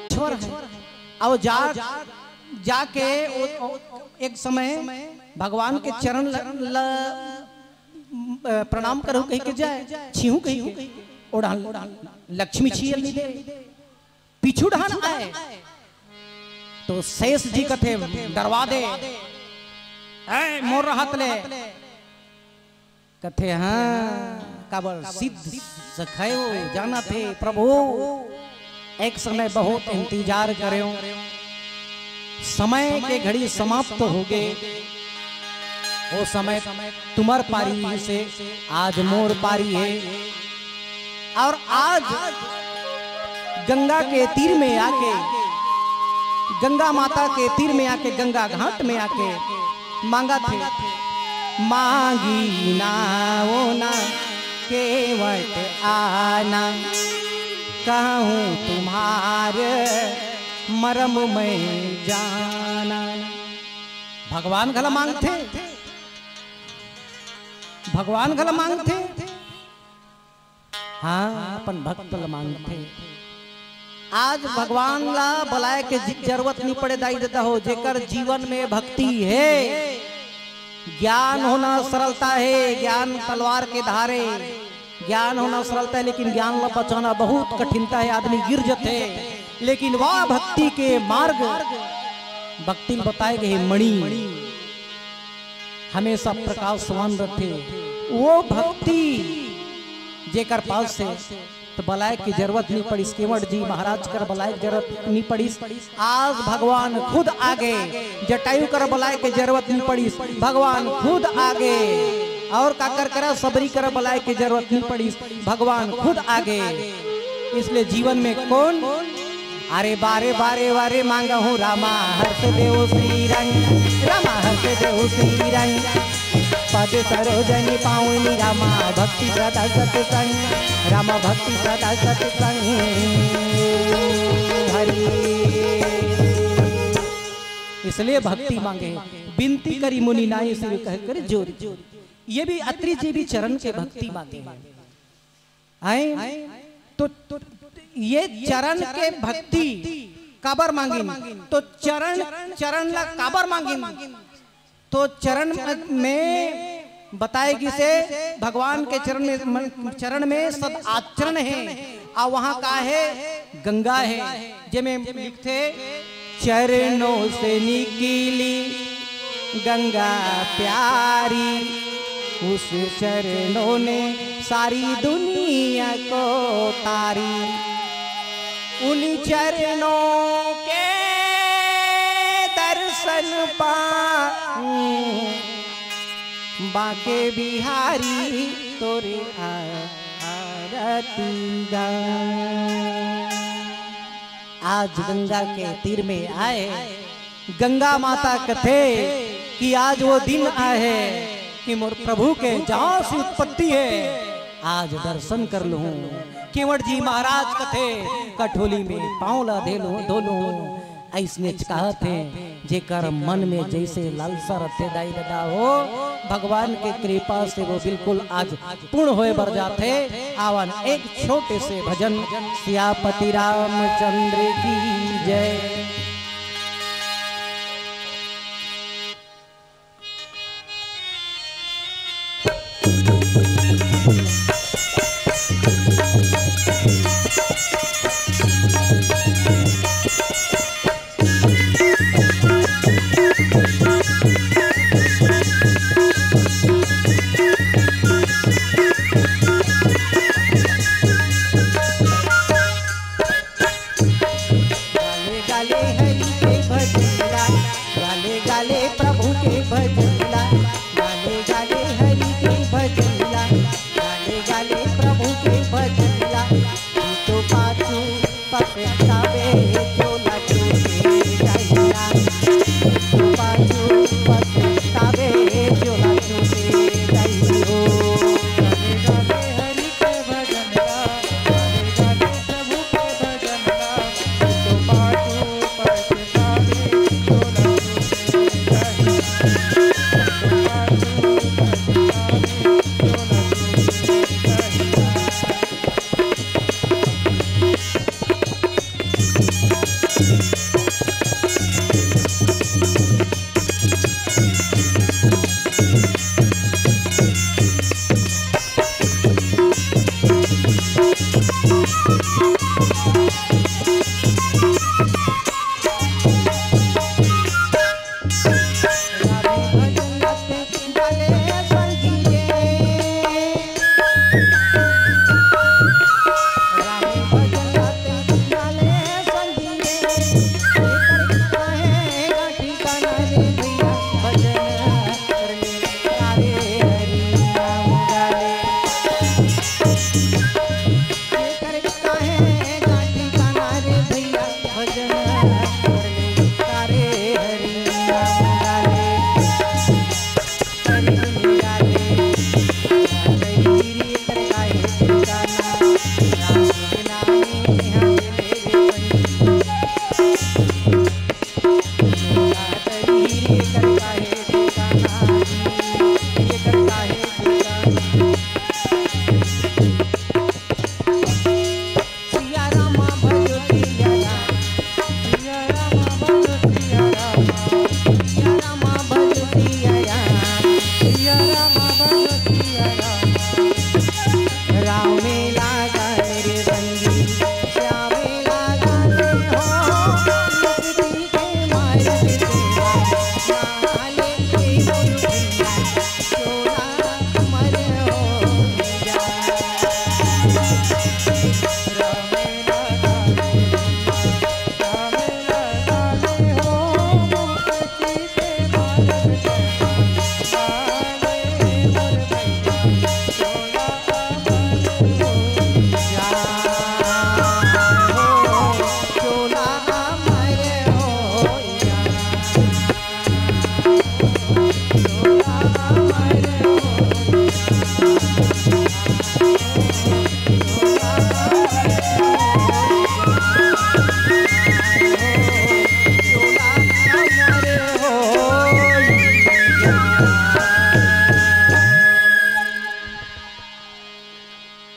ईश्वर है, और जा, जाके वो, वो एक समय भगवान के चरण ल, ल, प्रणाम करूं कह के जाए, छीहूं कह के, ओढ़ा लक्ष्मी छीयल नहीं दे, पीछू डहान आए तो शेष जी कथे, डरवा दे, ऐ मोर रहत ले। कथे, हाँ, काबर सिद्ध सखायो जाना थे प्रभु, एक समय बहुत इंतजार करें, समय के घड़ी समाप्त हो गए। वो समय तुम्हार पारी से आज मोर पारी है। और आज गंगा के तीर में आके, गंगा माता के तीर में आके, गंगा घाट में आके मांगा थे, मांगी ना वो ना केवट आना, कहूँ तुम्हार मरम मैं जाना। भगवान घला मांगथे, भगवान घला मांगथे। हाँ, अपन भक्त ल मांगथे। आज भगवान ला बलाय के जि-, जरूरत नहीं पड़े दाई ददा हो, जेकर जीवन में भक्ति है, ज्ञान होना सरलता है, ज्ञान तलवार के धारे, ज्ञान होना सरलता है, लेकिन ज्ञान ला बचाना बहुत कठिनता है, आदमी गिर जथे। लेकिन वह भक्ति के मार्ग, भक्ति ल बताए गए मणि, हमेशा प्रकाशवान रथे। वो भक्ति जेकर पास से तो बलाय के जरूरत नहीं पड़िस, केवट जी महाराज कर बलाय के जरूरत नहीं पड़िस। आज भगवान खुद आगे, जटायु कर बलाय के जरूरत नहीं पड़िस, भगवान खुद आगे। और काकर करा सबरी कर बलाय के जरूरत नहीं पड़िस, भगवान खुद आगे। इसलिए जीवन में कौन, अरे बारे बारे बारे मांगहूँ रामा हर्ष देव श्री रंग, रामा हर्ष देव श्री रंग, पद सरोजनी पावनी रामा भक्ति सदा सत्संग, रामा भक्ति सदा सत्संग। हरि। इसलिए भक्ति मांगे, बिनती करी मुनि नाई सिर कह कर जोरी। ये भी अत्रि जी भी चरण के भक्ति मांगे हैं। तो ये चरण के भक्ति काबर मांगिन? तो चरण, चरण ला काबर मांगिन? तो चरण में बताए गिसे, भगवान के चरण में, चरण में सद आचरण है। अउ वहाँ का हे? गंगा हे, जेमे लिखथे, "चरणों से निकली गंगा प्यारी, उस चरणों ने सारी दुनिया को तारी।" उन चरणों के दर्शन पाऊं, बांके बिहारी तोरे आ-, आरती गाऊं। आज गंगा के तीर में आए, गंगा माता कथे कि आज वो दिन आहे कि मोर प्रभु के जहाँ से उत्पत्ति हे, आज दर्शन कर लूं। केवट जी महाराज कथे, "कठोली में पाँव ला धे लूं, धो लूं।" अइसने कहत हे, जेकर मन में जइसे लालसा रथे दाई ददा हो, भगवान के कृपा से वो बिल्कुल आज पूर्ण होए बर जाथे। आवन एक छोटे से भजन, सियापति रामचंद्र की जय। गाले गाले हरि के भजन ला, गाले गाले प्रभु के भजन ला, गाले गाले हरि के भजन ला, गाले गाले प्रभु के भजन ला। तू तो पाछू पछतावे, झोला छूटे जाइया। तू तो पाछू पछतावे, झोला छूटे जाइयो। गाले गाले हरि के भजन ला, गाले गाले प्रभु के भजन ला।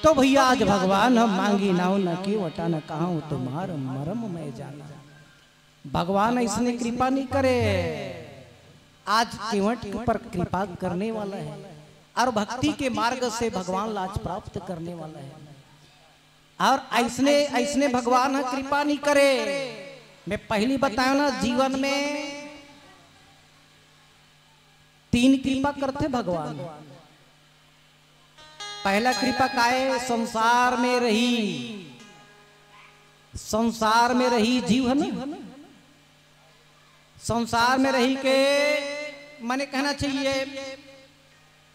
तो भैया, आज भगवान हम मांगी नाव न केवटा न कहाऊं तुम्हार मरम मैं जाना। भगवान अइसने कृपा नहीं करे, आज केवट पर कृपा करने वाला है और भक्ति के मार्ग से भगवान ला आज प्राप्त करने वाला है। और ऐसने ऐसने भगवान ह कृपा नहीं करे। मैं पहली बताया ना, जीवन में तीन कृपा करथे भगवान। पहला कृपा काय? संसार में रही, संसार में रही जीव है ना, संसार में रही के, माने कहना चाहिए,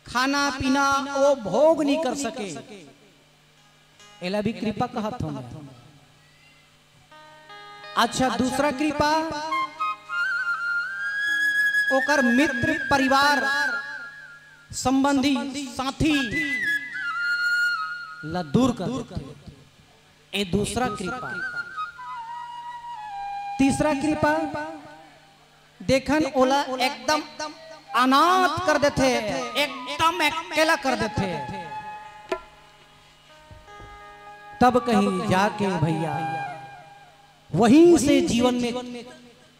खाना पीना वो भोग नहीं कर सके, एला भी कृपा कहत हूं मैं। अच्छा, दूसरा कृपा ओकर मित्र, परिवार, संबंधी, साथी ला दूर कर देथे। ए दूसरा कृपा। तीसरा कृपा, देखन ओला एकदम अनाथ कर देथे, एकदम अकेला कर देथे। तब कहीं जाके भैया वहीं से जीवन में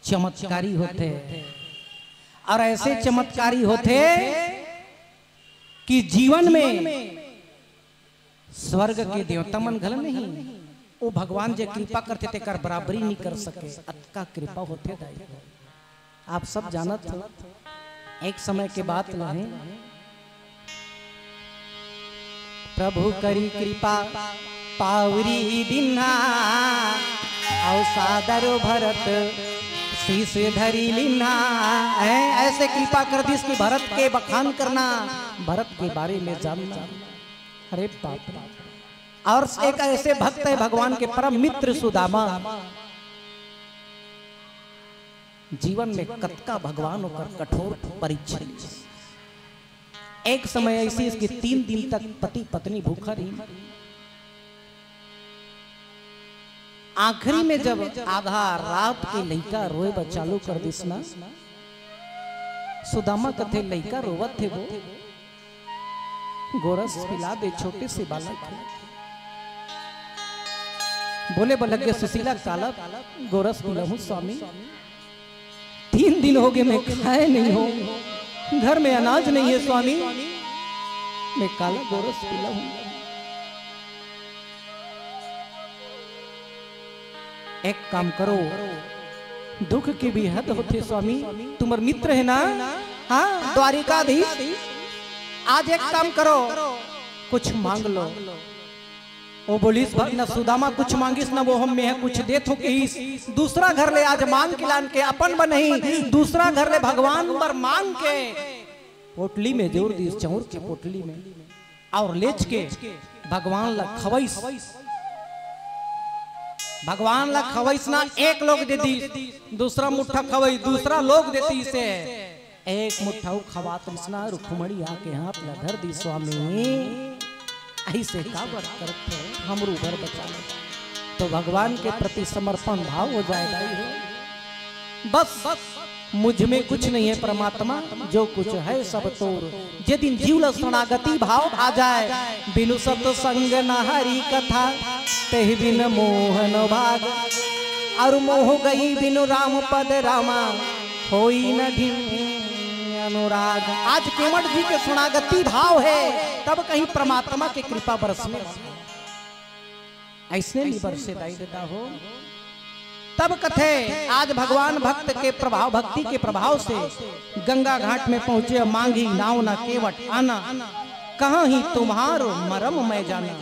चमत्कारी होथे। और ऐसे चमत्कारी होथे कि जीवन में स्वर्ग के देवता मन घलो नहीं, वो भगवान जे कृपा करथे तेकर बराबरी नहीं कर सके। अतका कृपा होथे दाई। आप सब जानत हो, एक समय के बात ल हे, प्रभु करी कृपा पावरी दिन्हा, अउ सादर भरत शीश धरी लिन्हा। ऐ-, ऐसे कृपा कर दिस कि भरत के बखान करना, भरत के बारे में जानना। अरे बाप रे। और एक ऐसे भक्त है भगवान के, परम मित्र सुदामा, जीवन में कतका भगवान ओकर कठोर परीक्षा लिए। एक समय ऐसी इसके तीन दिन तक पति पत्नी भूखा रही। आखिरी में जब आधा रात के लइका रोए बर चालू कर दिस ना, सुदामा कथे, "लइका रोवत हे वो, गोरस पिला दे, छोटे से बालक हे।" बोले बर लगे सुशीला, "काला गोरस पिलाहूं स्वामी, तीन दिन हो गए मैं खाए नहीं हूं, घर में अनाज नहीं है स्वामी, मैं काला गोरस पिलाहूं।" एक काम करो, दुख के भी हद होथे स्वामी, तुम्हर मित्र है ना, हाँ, द्वारिकाधीश, आज एक काम करो, कुछ मांग लो। वो बोलिस, "भक्त न सुदामा कुछ मांगिस न वो हम में कुछ देत हो कहिस, दूसरा घर ले आज मांग के लान के अपन बर नहीं, दूसरा घर ले भगवान बर मांग के पोटली में जोर दिस, चाउर के पोटली में।" और लेच के भगवान ला खवइस। भगवान ला खवइस ना, एक लोग दे दिस, दूसरा मुट्ठा खवइस, दूसरा लोग देतिस हे। एक मुट्ठा खवात रिस ना, रुक्मणी आके हाथ ला धर दिस, "स्वामी, ऐसे काबर करत हो, हमरो घर बचा ले।" तो भगवान के प्रति समर्पण भाव हो जाए दाई हो। बस मुझ में कुछ नहीं है परमात्मा, जो कुछ है सब तोर। जे दिन जीव ल शरणागति भाव आ जाए, बिनु सत्संग न हरि कथा, तेहि बिन मोहन भाग। और मोह गई बिनु राम पद रामा, होई न ढिम अनुराग। आज केवट जी के शरणागति भाव है, तब कहीं परमात्मा के कृपा बरसने वाला। ऐसने नहीं बरसे दाई ददा हो। तब कथे, आज भगवान भक्त के प्रभाव, भक्ति के प्रभाव से गंगा घाट में पहुंचे, मांगी नाव ना केवट आना, कहां ही तुम्हारो मरम मैं जाना।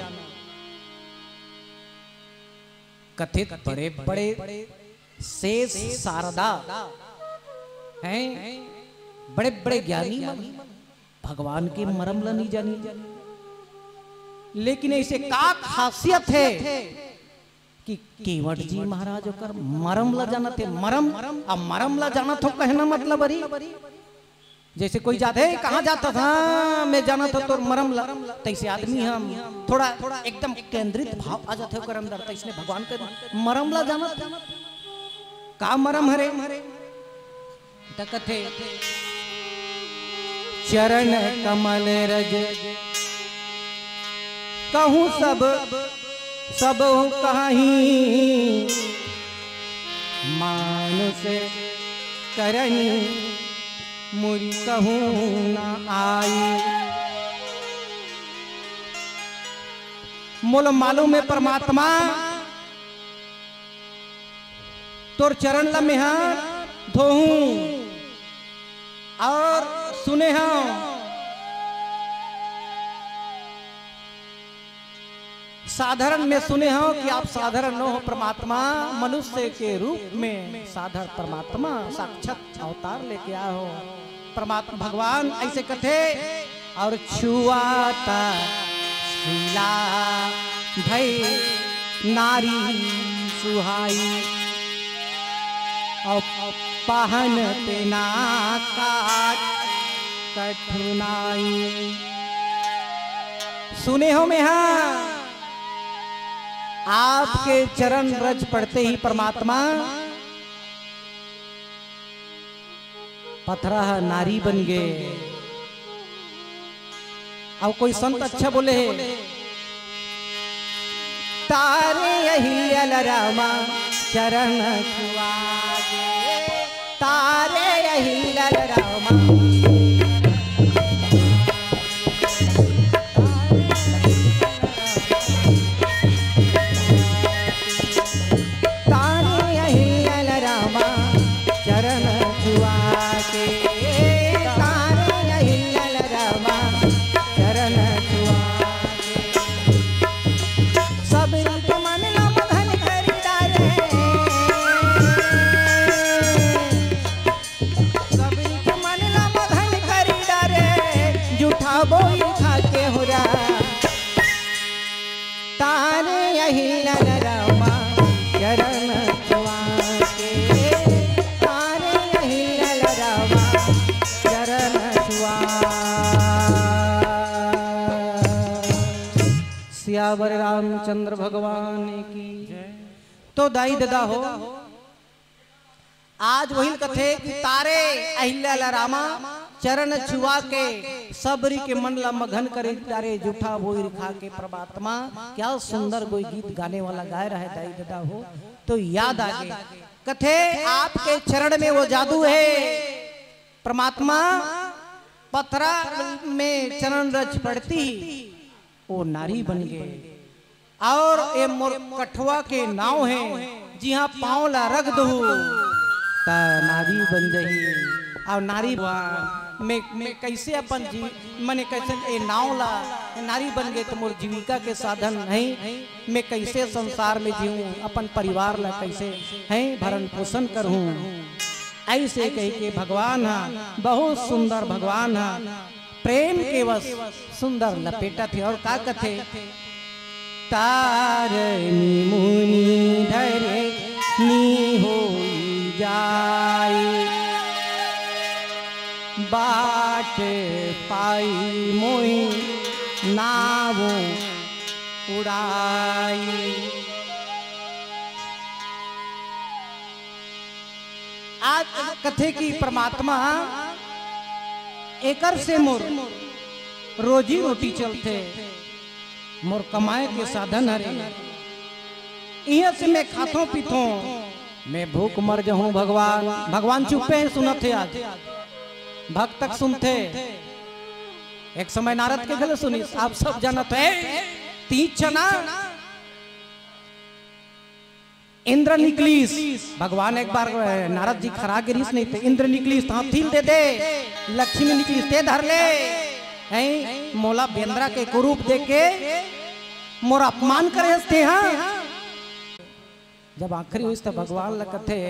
कथित बड़े बड़े शेष शारदा हैं, बड़े बड़े ज्ञानी मन, भगवान के मरम ला नहीं जानी। लेकिन ऐसे का खासियत है कि केवट जी महाराज ओकर मरम ला जानत हे? मरम, अब मरम ला जानत हो कहना मतलब अरे, जैसे कोई जात हे, "कहाँ जात हस?" "हाँ, मैं जानत हो तोर मरम ला।" तैसे आदमी हम थोड़ा एकदम केंद्रित भाव आ जात हे ओकर अंदर, तैसने भगवान के मरम ला जानत हे। का मरम हरे? त कथे, चरण कमल रज कहूँ सब, सब कहाही, मानुष करनी मुरि कहूँ न आई। मोला मालूम हे परमात्मा, तोर चरण ला मेहा धोहूं। और सुने हंव, साधारण में सुने हंव कि आप साधारण नो हो परमात्मा, मनुष्य के रूप में साधारण परमात्मा साक्षात अवतार लेके आए हो। परमात्मा भगवान ऐसे कथे, और छुआ त शीला भई नारी सुहाई, और पहन तेना काट कठुनाई। सुने हो मेहा, आपके चरण रज पड़ते ही परमात्मा पथरा ह नारी बन गे। अउ कोई संत अच्छा बोले हे, तारे अहिल्या ल रामा चरण छुआ के, तारे अहिल्या ल रामा। तारे अहिल्या ल रामा चरण छुआ के, तारे अहिल्या ल रामा चरण छुआ के। सबरी के मन ला मगन करी डारे, सबरी के मन ला मगन करी डारे, जूठा बोइर खा के हो रा। तारे अहिल्या ल रामा चरण छुआ के, तारे अहिल्या ल रामा चरण छुआ। सियावर रामचंद्र भगवान की। तो दाई ददा हो, आज वही कथे कि तारे अहिल्या ल रामा चरण छुआ के, सबरी के मन ला मगन करे डारे, जूठा बोइर खा के परमात्मा। क्या सुंदर कोई गीत गाने वाला गाय रहे दाई ददा हो, तो याद आ गे। कथे आपके चरण में वो जादू है परमात्मा, पथरा में चरण रज पड़ती, वो नारी बन गे। और ए मोर कठवा के नाव हे, जिहां पांव ला रख दहू, त नारी बन जही। और नारी बन, मैं, मैं कैसे अपन जी, मने कैसे ए नाव ला, ए नारी बन गे त मोर जीविका के साधन हे, मैं कैसे संसार में जीऊं, अपन परिवार ला कैसे हे भरण पोषण करहूं। ऐसे कह के भगवान हा, बहुत सुंदर भगवान हा, प्रेम के वश सुंदर लपेटत हे। और का कथे, तारनी मुनि धरे नी होई जाई, बाट पाई मोहि नाव उड़ाई। आज कथे कि परमात्मा, एकर से मोर रोजी रोटी चलथे, मोर कमाए के साधन हरे। इहां से मैं खाथों पीथों, मैं भूख मर जहूं भगवान। भगवान चुप्पे हे, सुनत हे आज, भक्त तक सुनथे। एक समय नारद के घलो सुनिस, आप सब जानत हे, तीन चना इंद्र निकलिस, भगवान एक बार, अ, नारद जी खरा गिरिस नहीं ते इंद्र निकलिस, त हाथी ल दे दे, लक्ष्मी निकलिस, ते धर ले। हैं, मोला बेंदरा के कुरूप दे के मोर अपमान करे हस ते, हां? जब आखिरी होइस त भगवान ल कथे,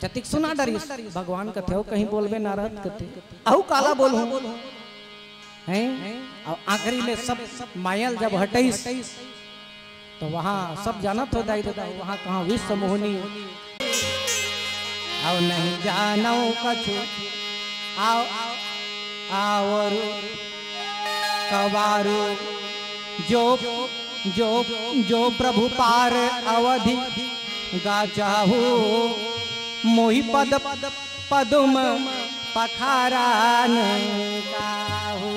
जतिक सुना डरिस, भगवान कथे, "अउ कहीं बोलबे नारद," कथे, "अउ काला बोलहूं?" हैं? अउ आखिरी में सब माया ल जब हटइस, त वहां सब जानत हो दाई ददा, वहां कहां विश्व मोहनी। अउ नहीं जानव कछु, अउ, अउ कवारू, जो जो, जो प्रभु पार अवधि गाचाहु, मोहि पद पदुम पखारान काहू।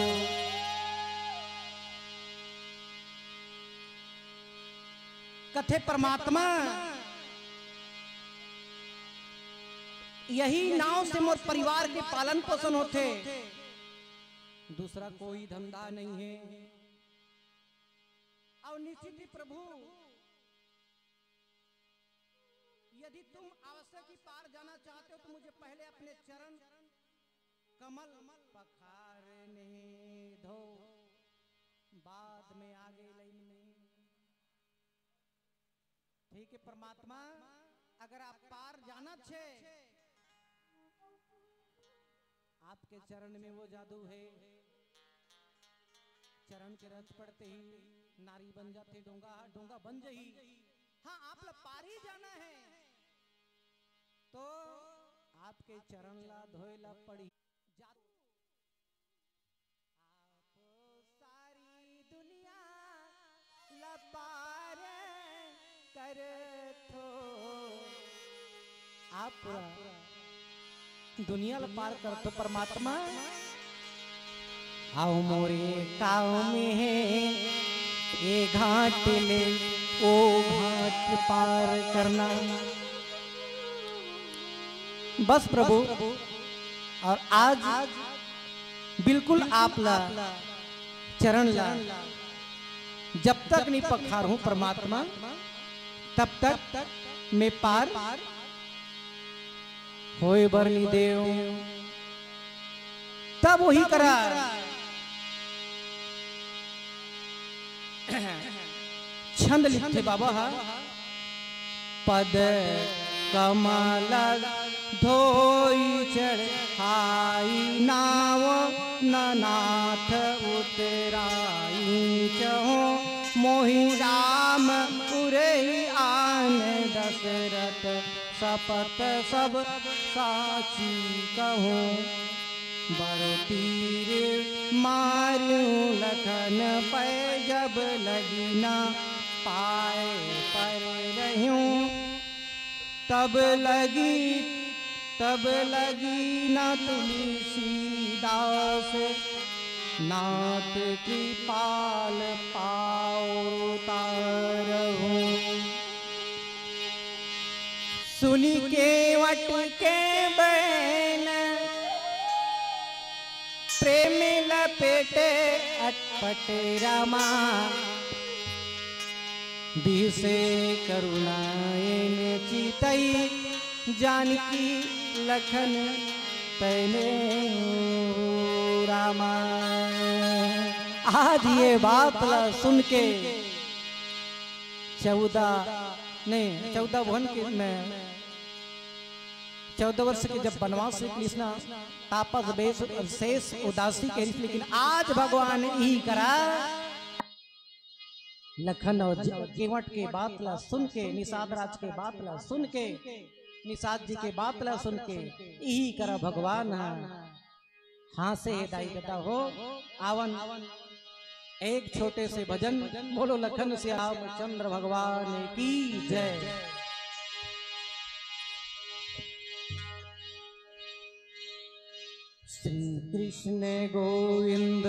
कथे परमात्मा, यही नाव से मोर परिवार के पालन पोषण होथे, दूसरा कोई धंधा नहीं है। और निश्चित ही प्रभु, यदि तुम आवश्यक ही पार जाना चाहते हो तो मुझे पहले अपने चरण कमल पखारने दो, बाद में आगे लाइन में। ठीक है परमात्मा, अगर आप पार जाना छे, आपके चरण में वो जादू है। चरण के रच पड़ते ही नारी बन जाते, डोंगा, डोंगा बन जही। हाँ, आप ला पार ही जाना है तो आपके चरण ला धोए ला पड़ी। जात आप सारी दुनिया ला पार करथो। आप पूरा दुनिया ला पार करथो परमात्मा। आओ मोरे काम हे ए घाट ले ओ घाट पार करना। बस प्रभु, और आज बिल्कुल आप ला चरण ला जब तक नहीं पखारहूं परमात्मा, तब तक मैं पार होए बर नहीं देव। तब वही करा छंद लिखथे बाबा हा। पद कमल धोई चढ़ाई नाव ननाथ उतराई चहो मोहि राम उरही आन दशरथ सपत सब साची कहूँ। बरु तीर मारु लखन पै जब लगी ना पाए पर रह्यूं। तब लगी, तब लगी ना तुलसीदास नाथ कृपाल पाओ तारहूं। सुनि केवट के बैन प्रेम लपेटे अटपट रामा। बिहसे करुणा एन चितई जानकी लखन तैने रामा। आज ये बात ला सुन के चौदह, नहीं, चौदह भुवन के, मैं चौदह वर्ष के जब वनवास से कृष्णा तापस बेस शेष उदासी के रिस, लेकिन आज भगवान इही करा लखन और ज-, केवट के बात ला सुन के, निषाद राज के बात ला सुन के, निषाद जी के बात ला सुन के इही करा भगवान हा हाँसे हे दाई ददा हो। आवन एक छोटे से भजन, बोलो लखन श्याम चंद्र भगवान की जय। श्री कृष्ण गोविंद।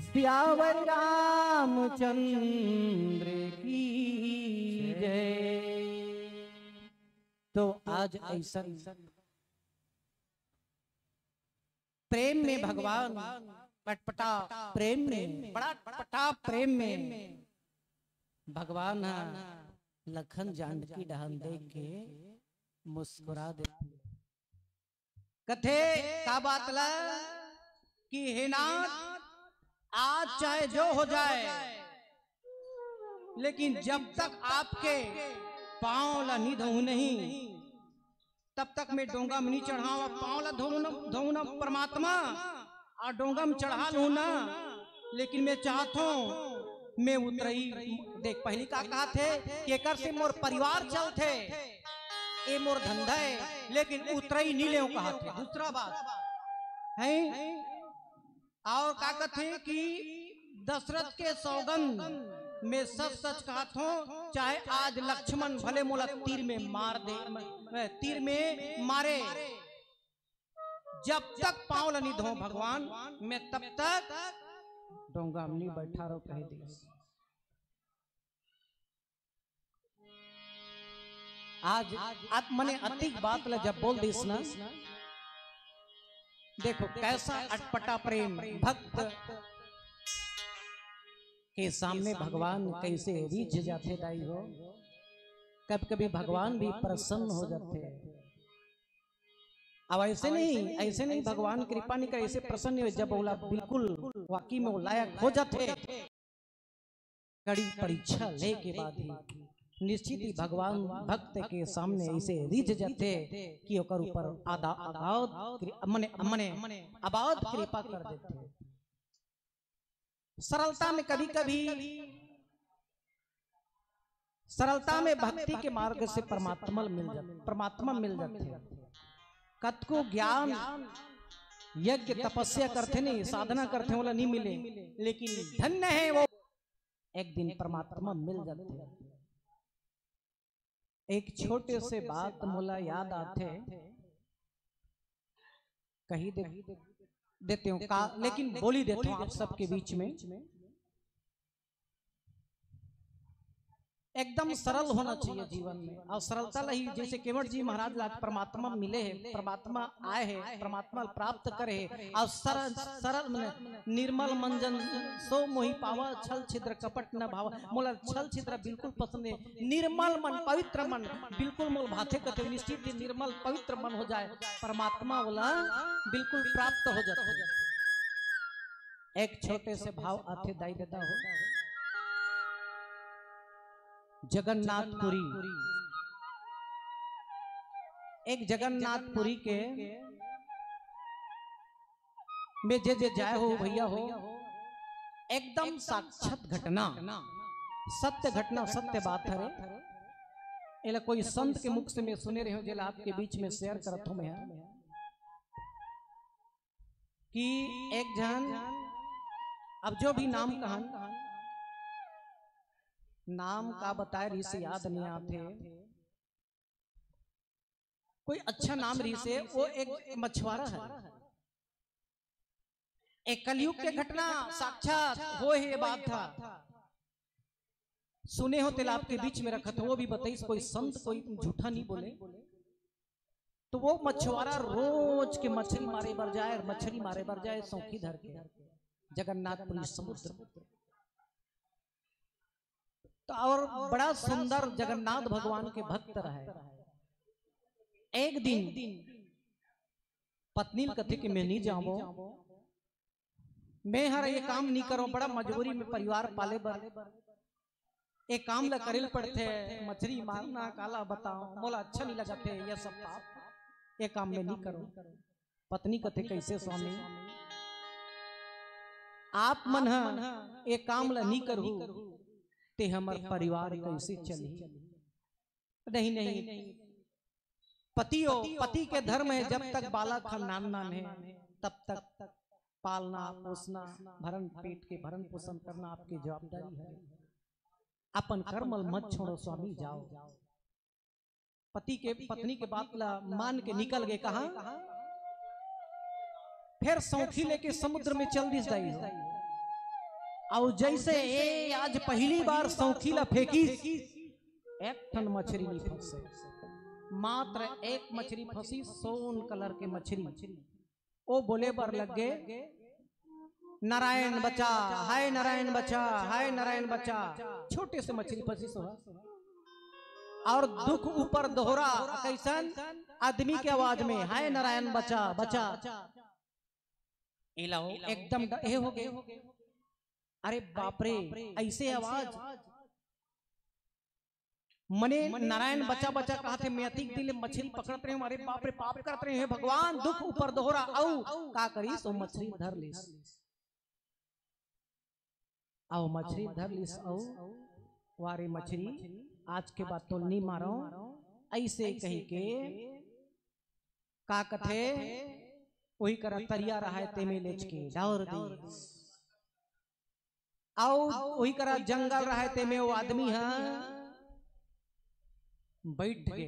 सियावर रामचंद्र की जय। तो आज ऐसा प्रेम में भगवान, अटपटा प्रेम में, बड़ा अटपटा प्रेम में भगवान ह लखन जानकी डहन देख के मुस्कुरा देथे। कथे का बात ला कि हे नाथ, आज चाहे जो हो जाए, लेकिन जब तक आपके पांव ला नी धोऊं नहीं, तब तक मैं डोंगा में नी चढ़ाऊं। अब पांव ला धोऊं ना, धोऊं ना परमात्मा, अउ डोंगा में चढ़ा लूं ना, लेकिन मैं चाहत हूं, मैं उतरई। देख, पहली का कहत हे कि एकर से मोर परिवार चलथे, ए मोर धंधा हे, लेकिन उतरई नी लेव कहत हे। दूसरा बात हे, अउ का कथे कि दशरथ के सौगंध, मैं सच सच कहत हूं, चाहे आज लक्ष्मण भले मोला तीर में मार दे, म-, तीर में मारे, जब तक पांव ला नी धोऊं भगवान, मैं तब तक डोंगा में नी बैठा रहूं, कह दिस। आज आप मने अतिक बात ला जब बोल दिस ना, देखो कैसा अटपटा प्रेम, भक्त के सामने भगवान कैसे रिझ जाथे दाई हो। कभी कभी भगवान भी प्रसन्न हो जाथे। अब ऐसे नहीं, ऐसे नहीं भगवान कृपा नहीं करे, ऐसे प्रसन्न हो जब ओला बिल्कुल वाकई में वो लायक हो जाथे। कड़ी परीक्षा ले के बाद ही निश्चित ही भगवान भक्त के सामने ऐसे रिझ जाथे कि ओकर ऊपर आदा अगाध कृ-, मने, मने अबाध कृपा कर देथे। सरलता में कभी कभी, सरलता में भक्ति के मार्ग से परमात्मा मिल जाथे, परमात्मा मिल जाथे। कतको ज्ञान, यज्ञ, तपस्या करथे नहीं, साधना करथे, ओला नहीं मिले, लेकिन धन्य है वो, एक दिन परमात्मा मिल जाथे। एक छोटे से बात मोला याद आथे, कही दे, देते हूँ का, लेकिन बोली देते हूँ आप सबके बीच में। एकदम सरल होना चाहिए जीवन में, और सरलता ला ही, जैसे केवट जी महाराज ला परमात्मा मिले हे, परमात्मा आए हे, परमात्मा प्राप्त करे हे, और सरल, सरल मने निर्मल मन जन सो मोहि पावा, छल छिद्र कपट न भावा। मोला छल छिद्र बिल्कुल पसंद हे, निर्मल मन, पवित्र मन बिल्कुल मोल भाथे कथे, निश्चित ही निर्मल पवित्र मन हो जाए, परमात्मा ओला बिल्कुल प्राप्त हो जाथे। एक छोटे से भाव आथे दाई ददा हो, जगन्नाथपुरी, एक जगन्नाथपुरी के में जे जे जाए हो भैया हो, एकदम साक्षात घटना, सत्य घटना, सत्य बात हरे। एला कोई संत के मुख से में सुने रहे हो, जेला आपके बीच में शेयर करत हूं मैं, कि एक झन, अब जो भी नाम कहन, नाम का बताए रहिस याद नहीं आथे, कोई अच्छा नाम रहिस हे, वो एक मछुआरा हे। एक कलयुग के घटना साक्षात होए हे, ये बात था। सुने हो तेला आपके बीच में रखत हो, वो भी बताइस, कोई संत कोई झूठा नहीं बोले। तो वो मछुआरा रोज के मछरी मारे बर जाए, मछरी मारे बर जाए सौखी धर के जगन्नाथपुरी समुद्र। तो और बड़ा सुंदर जगन्नाथ भगवान के भक्त रहे। एक दिन पत्नी ल कथे कि मैं नहीं जावो, मैं हर ये काम नहीं करो, बड़ा मजबूरी में परिवार पाले बर ये काम ला करे ल पड़थे, मछरी मारना काला बताओ, मोला अच्छा नहीं लगथे ये सब पाप, ये काम मैं नहीं करो। पत्नी कथे, कैसे स्वामी, आप मन ह ये काम ला नहीं करहू, ते हमर परिवार कैसे चलही? नहीं, नहीं, पति हो, पति के धर्म हे, जब तक बालक ह नान नान हे, तब तक पालना पोसना, भरण पेट के भरण पोषण करना आपके जवाबदारी हे। अपन कर्म ल मत छोड़ो स्वामी, जाओ। पति के, पत्नी के बात ला मान के निकल गए। कहां? फेर सौखी लेके समुद्र में चल दिस दाई हो। अउ जइसे ए आज पहिली बार सौखी ला फेंकिस, एक ठन मछरी नइ फंसे, मात्र एक मछरी फंसी, सोन कलर के मछरी। ओ बोले बर लग गे, "नारायण बचा, हाय नारायण बचा, हाय नारायण बचा।" छोटे से मछरी फंसी सो ह। अउ दुख ऊपर दोहरा, कइसन? आदमी के आवाज में, "हाय नारायण बचा, बचा।" ए ला ओ एकदम ड-, ए हो गे। अरे बाप रे, अइसे आवाज। मने नारायण बचा बचा कहत हे, "मैं अतिक दिन ले मछरी पकड़त रहे हूँ, अरे बाप रे, पाप करत रहे हूँ, हे भगवान, दुख ऊपर दोहरा।" अउ का करिस, ओ मछरी धर लिस। अउ मछरी धर लिस अउ, "वा रे मछरी, आज के बाद तोल नइ मारो," अइसे कहिके का कथे, ओही करा तरिया रहय तेमे लेच के डार दिस। अउ ओही करा जंगल रहय तेमे ओ आदमी ह बइठ गे।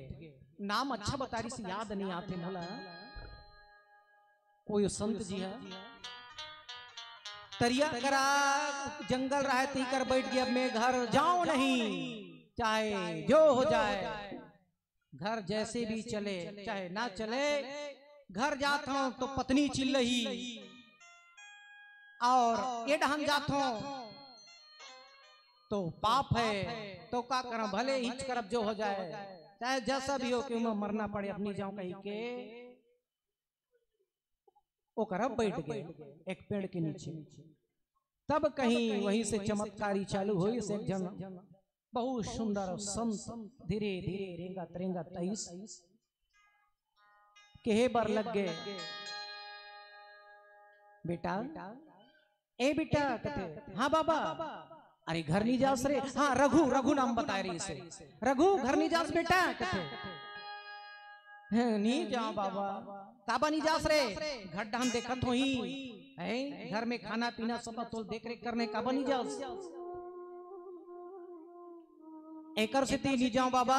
नाम अच्छा बतारिस, याद नइ आथे मोला। कोई संत जी ह तरिया करा जंगल रहय तेही कर बइठ गे, "अब मैं घर जाऊं नहीं, चाहे जो हो जाए।" घर जैसे भी चले, चाहे ना चले, घर जात हूँ तो पत्नी चिल्लही, अउ ए डहन जात हूँ तो पाप है, तो का करम, भले हिच करब जो हो जाए, चाहे जैसा भी हो, क्यों मैं मरना पड़े, अब नइ जाऊं कहिके। ओकरा बइठ गे एक पेड़ के नीचे। तब कहीं वहीं से चमत्कारी चालू होइस। एक झन बहुत सुंदर संत धीरे धीरे रेंगत रेंगत आइस, कहे बर लग गे, "बेटा, ए बेटा," कथे, "हाँ बाबा।" "अरे घर नइ जास रे?" "हाँ, रघु, रघु नाम बताय रहिस हे।" "रघु, घर नइ जास बेटा?" कथे, "हैं, नइ जांव बाबा।" "काबर नइ जास रे? घर डहन देखत होही, हैं? घर में खाना पीना सब तोल देख रेख करने, काबर नइ जास?" "एकर सेती नइ जांव बाबा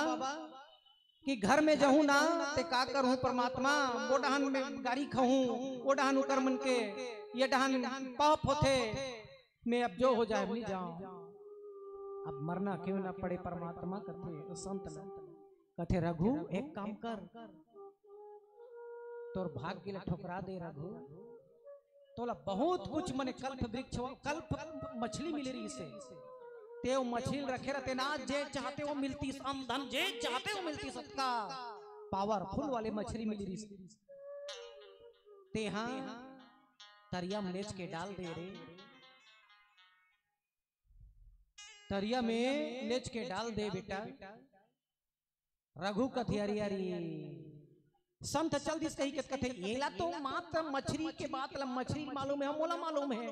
कि घर में जाहूं ना, ते का करहूं परमात्मा, ओ डहन में गारी खाहूं, ओ डहन ओकर मन के, ए डहन पाप होथे, मैं अब जो हो जाए, नइ जांव।" "अब मरना क्यों ना पड़े परमात्मा," कथे संत ल। कथे, "रघु, एक काम कर, तोर भाग्य ल ठुकरा दे रघु, तोला बहुत कुछ, मने कल्प वृक्ष, कल्प मछली मिले रहिस हे, ते ओ मछली ल रखे रहते ना, जे चाहते वो मिलतिस, अन्न धन जे चाहते वो मिलतिस, सबका पावरफुल वाले मछली मिले रहिस हे। तेहा तरिया में लेच के डाल दे रे, तरिया में लेच के डाल दे बेटा।" रघु कथे, "अरे, अरे, संत चल दिस कहिके कथे, एला तो मात्र मछरी के बात ल मछरी मालूम हे, मोला मालूम हे,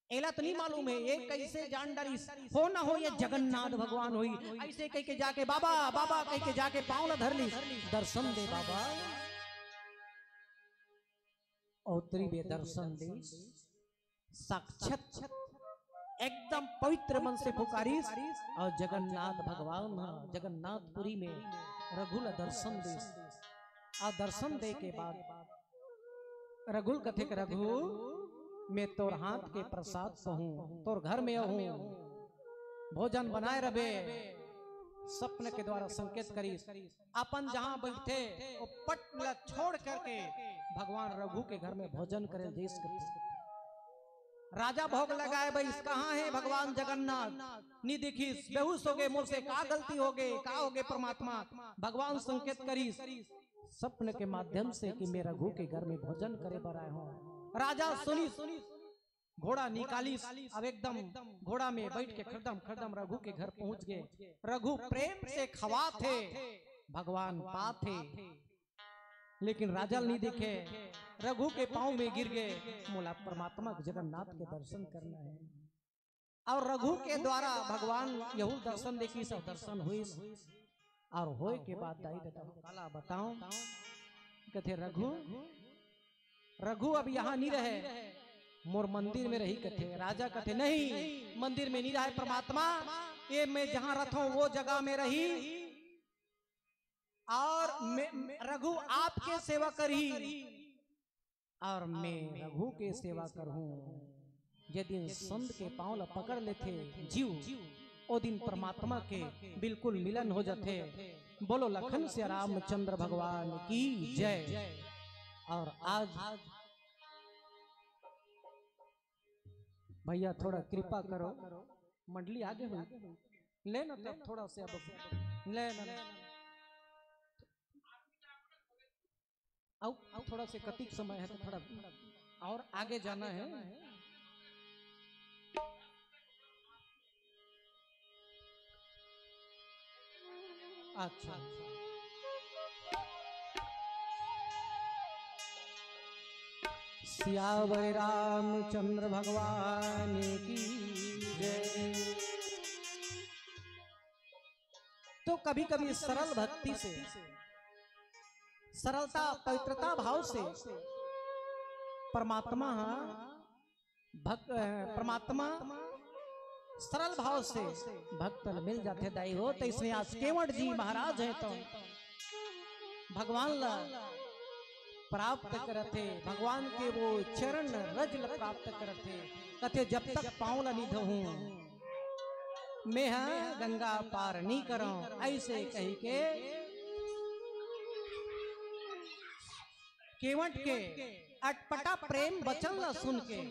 एला तो नइ मालूम हे, ए कइसे जान डरिस, हो ना हो ए जगन्नाथ भगवान होही।" अइसे कहिके जाके, "बाबा, बाबा," कहिके जाके पांव ल धर लिस, "दर्शन दे बाबा।" अउ तरी बे दर्शन दिस, साक्षात एकदम पवित्र मन से पुकारिस, अउ जगन्नाथ भगवान ह जगन्नाथपुरी में रघु ल दर्शन दिस। अउ दर्शन दे के बाद रघु ल कथे के, "रघु, मैं तोर हाथ के प्रसाद पहूं, तोर घर में आहूं, भोजन बनाए रबे।" सपन के द्वारा संकेत करिस। अपन जहां बइठे, ओ पट ल छोड़ करके भगवान रघु के घर में भोजन करे जइस कथे। राजा भोग लगाए बइस, "कहां हे भगवान जगन्नाथ?" नइ दिखिस, "बेहोश हो गे, मोर से का गलती हो गे, का हो गे परमात्मा?" भगवान संकेत करिस सपन के माध्यम से कि मैं रघु के घर में भोजन करे बर आए हूं। राजा सुनिस, घोड़ा निकालिस, अब एकदम घोड़ा में बइठ के खरदम खरदम रघु के घर पहुंच गे। रघु प्रेम से खवाथे, भगवान पाथे, लेकिन राजा ल नइ देखे। रघु के पांव में गिर गे, "मोला परमात्मा के, जगन्नाथ के दर्शन करना हे।" अउ रघु के द्वारा भगवान यहू दर्शन देखिस, सब दर्शन होइस। अउ होय के बाद दाई ददा काला बताओं, कथे, "रघु, रघु अब यहां नइ रहे, मोर मंदिर में रही," कथे। राजा कथे, "नहीं, मंदिर में नइ रहे परमात्मा, ए मैं जहां रथों ओ जगह में रही, अउ मैं, रघु आपके सेवा करही।" और मैं रघु के सेवा करहूं। जे दिन संत के पांव ला पकड़ लेथे जीव, ओ दिन परमात्मा के बिल्कुल मिलन हो जाथे। बोलो लखन से रामचंद्र भगवान की जय। और आज भैया थोड़ा कृपा करो, मंडली आगे हुई, ले ना तब थोड़ा से अब ले ना। अब, अब थोड़ा से कतिक समय है तो थोड़ा और आगे जाना है। अच्छा, सियावर रामचंद्र भगवान की जय। तो कभी कभी सरल भक्ति से, सरलता पवित्रता भाव से परमात्मा हा भक्त, अ, परमात्मा सरल भाव से भक्त ल मिल जाथे दाई हो। तो इसमें आज केवट जी महाराज है तो भगवान ला प्राप्त करथे, भगवान के वो चरण रज ल प्राप्त करथे। कथे जब तक पांव ला नी धोहूं मैं हा गंगा पार नी करंव, ऐसे कही के केवट के अटपटा प्रेम वचन ला सुन के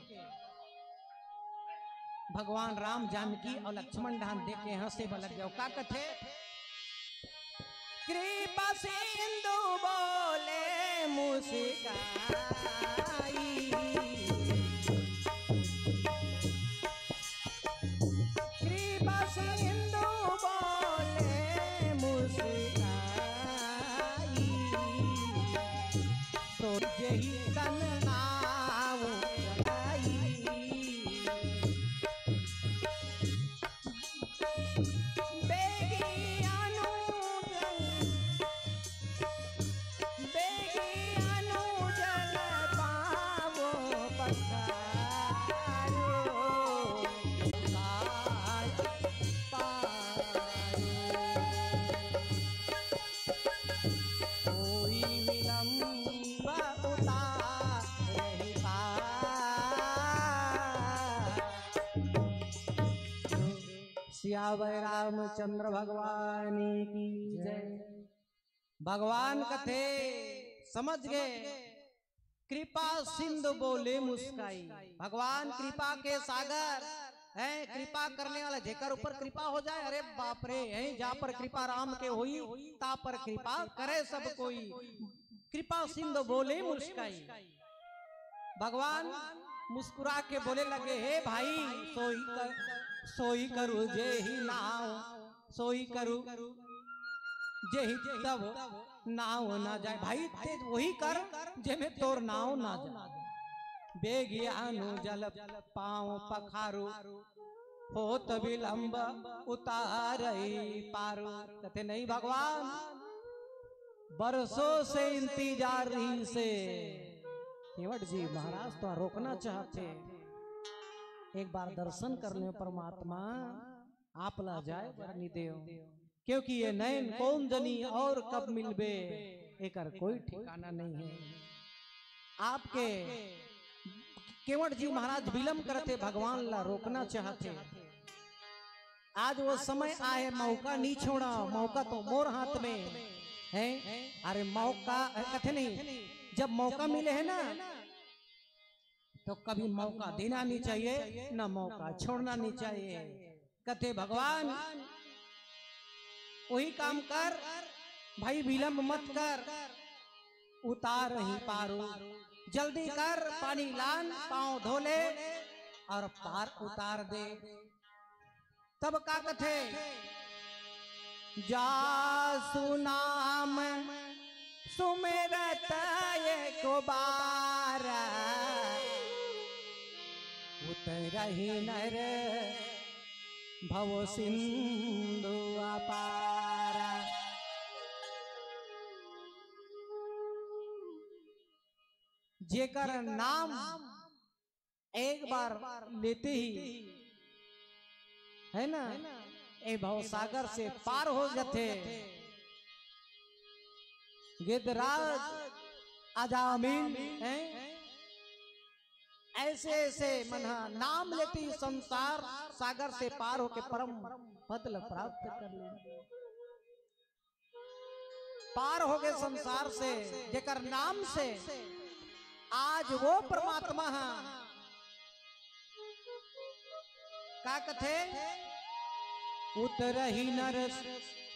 भगवान राम जानकी और लक्ष्मण डाहन देख के हंसे बर लग जाओ। का कथे? कृपा सिंधु बोले मुस्काई, कृपा सिंधु बोले मुस्काई, तो यही तन नाव चढ़ाई। बेगियानु जल, बेगियानु जल पावो पखारो, पार पारो। कोई विलंब उतार ही पार। सियावर रामचंद्र भगवान की जय। भगवान कथे, समझ गए, कृपा सिंधु बोले मुस्काई। भगवान कृपा के सागर है, कृपा करने वाला, जेकर ऊपर कृपा हो जाए, अरे बाप रे, है, जा पर कृपा राम के होई, ता पर कृपा करे सब कोई। कृपा सिंधु बोले मुस्काई। भगवान मुस्कुरा के बोले लगे, हे भाई, सोई कर, सोई करू जे ही नाव, सोई करू जे ही तब नाव ना जाए। भाई, ते वही कर, जेमे तोर नाव ना जाए। बेगियानु जल पांव पखारू, होत विलंब उतारई पारू। कथे नहीं भगवान, बरसों से इंतजार रहिसे। केवट जी महाराज तो रोकना चाहते, एक बार दर्शन कर ले परमात्मा, आप ला जाए बर नी देव, क्योंकि ये नैन कौन जनी और कब मिलबे, एकर कोई ठिकाना नहीं है। आपके केवट जी महाराज विलंब करते, भगवान ला रोकना चाहते। आज वो समय आए, मौका नहीं छोड़ा, मौका तो मोर हाथ में है। अरे मौका कथे नहीं, जब मौका मिले है ना, तो कभी मौका देना नहीं चाहिए, ना मौका छोड़ना नहीं चाहिए। कथे भगवान, वही काम कर भाई, विलंब मत कर, उतार ही पारू, जल्दी कर, पानी लान, पांव धो ले और पार उतार दे। तब का कथे, जासु नाम सुमिरत एक बार, उतरहि नर भव सिंधु अपार। जेकर नाम एक बार लेते ही, है ना, ए भवसागर से पार हो जाथे। गिद्धराज अजामिल है, ऐसे ऐसे मन ह नाम लेती संसार सागर से पार होके परम पद ल प्राप्त कर ले। पार हो गए संसार से, जेकर नाम से आज वो परमात्मा ह का कथे, उतरहि नर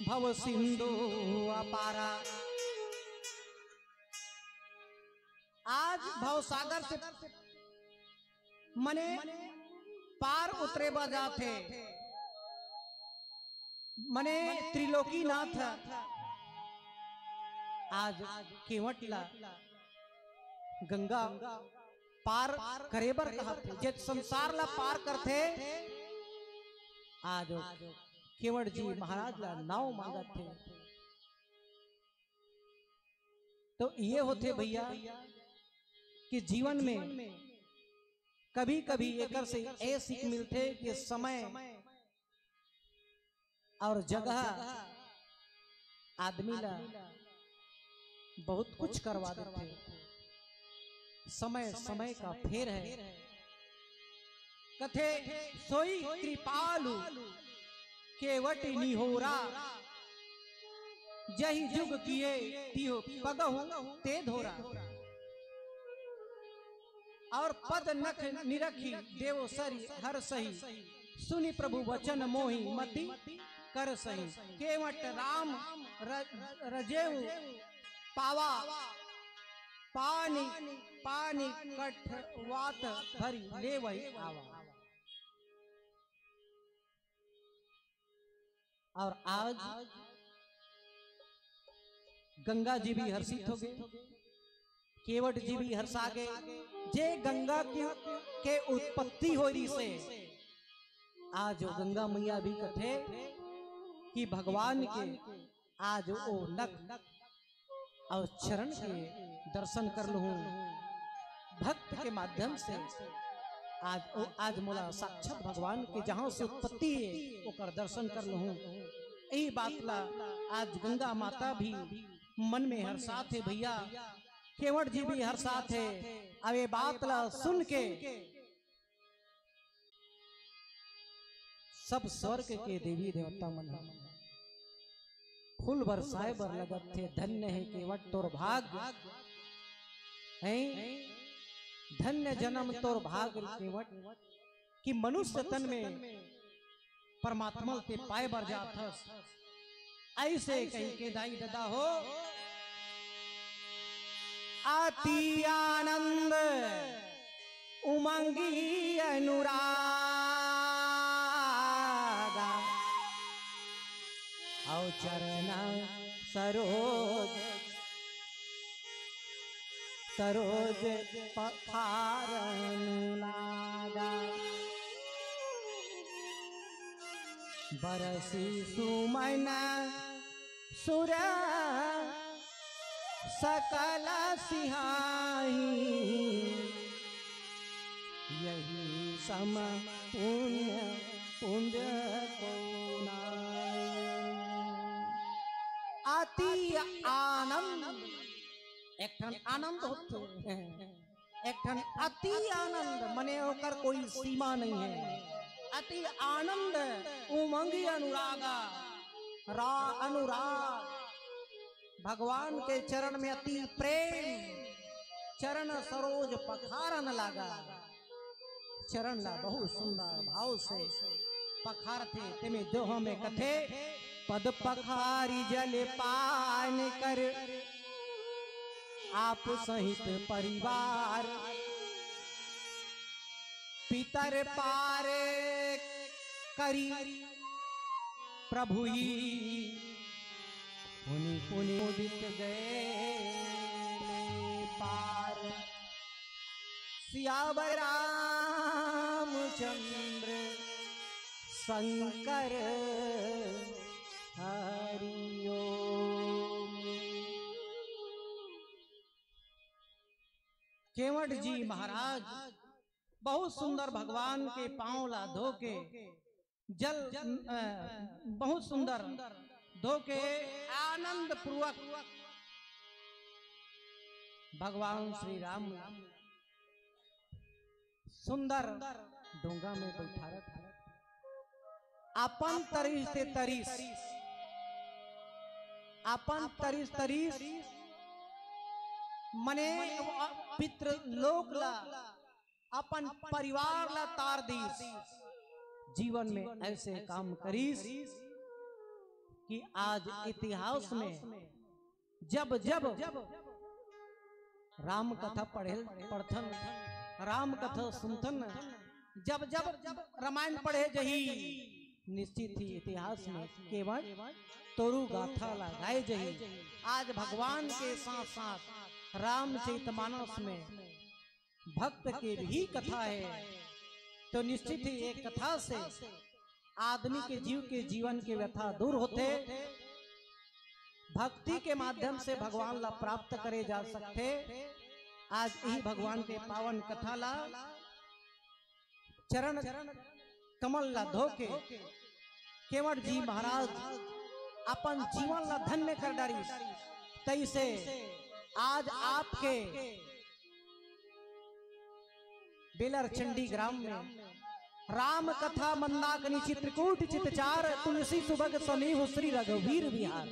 भव सिंधु अपारा। आज भव सागर से मने पार उतरे बर जाथे, मने त्रिलोकीनाथ आज केवट ला गंगा पार करे बर कहत हे, जे संसार ला पार करथे, आज केवट जी महाराज ला नाव मांगत हे। तो ये होथे भैया कि जीवन में कभी-कभी एकर से ए सीख मिलथे कि समय और जगह आदमी ला बहुत कुछ करवा देथे। समय समय का फेर है। कथे सोई कृपालु केवट निहोरा, जहि जुग किए तिहो पगहु ते धोरा। और पद नख निरखी देव सरि हर सही, सुनि प्रभु वचन मोहि मति कर सही। केवट राम र-, रजेउ पावा, पानी पानी कठ वात भरि लेवहि आवा। और आज गंगा जी भी हर्षित हो गए, केवट जी भी हर्षा गए। जे गंगा की के उत्पत्ति हो रही से, आज वो गंगा मैया भी कथे कि भगवान के आज वो नख और चरण के दर्शन कर लूँ भक्त के माध्यम से। आज ओ, आज मोला साक्षात भगवान के जहाँ से उत्पत्ति है ओकर दर्शन कर लूँ। यही बात ला आज गंगा माता भी मन में हर्षात है भैया, केवट जी भी हर्षात है। अब ये बात ला सुन के सब स्वर्ग के देवी देवता मन ह फूल बरसाए बर लगत थे। धन्य हे केवट तोर भाग, हैं धन्य जन्म तोर भाग केवट, कि मनुष्य तन में परमात्मा ते पाए बर जात हस। ऐसे कही के दाई ददा हो, अति आनंद उमंगी अनुरागा, अउ चरण सरोज सरोज पखारन लागा। बरसी सुमन सुर सकल सिहाही, यही सम पुण्य पुंज को नाई। अति आनंद, एक ठन आनंद होथे, एक ठन अति आनंद, मने ओकर कोई सीमा नहीं है। अति आनंद, उमंगी अनुरागा, रा अनुराग, भगवान के चरण में अति प्रेम, चरण सरोज पखारन लागा। चरण ला बहुत सुंदर भाव से पखारथे, तेमे दोहा में कथे, पद पखारी जल पान कर, आप सहित परिवार पितर पार करी प्रभु ही। पुनि पुनि उदित गए पार। सियावर रामचंद्र शंकर हरिओम। केवट जी महाराज बहुत सुंदर भगवान के पांव ला धो के जल, अ, बहुत सुंदर धो के आनंद पूर्वक भगवान श्री राम सुंदर डोंगा में बैठारत हे। अपन तरिस ते तरिस, अपन तरिस तरिस, मने पितृलोक ला, अपन परिवार ला तार दिस। जीवन में ऐसे काम करिस कि आज इतिहास में जब जब राम कथा पढ़े, पढ़थन, राम कथा सुनथन, जब जब रामायण पढ़े जही, निश्चित ही इतिहास में केवल तोरू गाथा ला गाए जही। आज भगवान के साथ साथ रामचरितमानस में भक्त के भी कथा हे, तो निश्चित ही एक कथा से आदमी के जीव के जीवन के व्यथा दूर होथे। भक्ति के माध्यम से भगवान ला प्राप्त करे जा सकथे। आज इही भगवान के पावन कथा ला चरण कमल ला धो के केवट जी महाराज अपन जीवन ला धन्य कर डारिस। तैसे आज आपके बेलर चंडी ग्राम में राम कथा मंदाकिनी चित्रकूट चितचार तुलसी सुभग समीह श्री रघुवीर विहार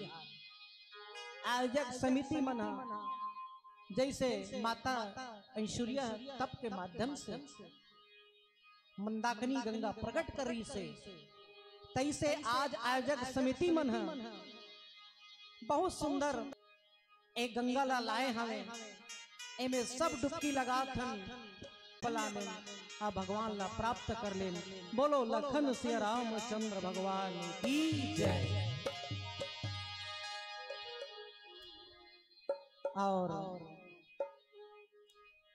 आयोजक समिति मन ह जैसे माता ऐश्वर्या तप के माध्यम से मंदाकिनी गंगा प्रकट करिस हे, तैसे आज आयोजक समिति मन ह बहुत सुंदर एक गंगा ला लाए हवे, एमे सब डुबकी लगाथन, पला में आ भगवान ला प्राप्त कर लेन। बोलो लखन सिया रामचंद्र भगवान की जय। और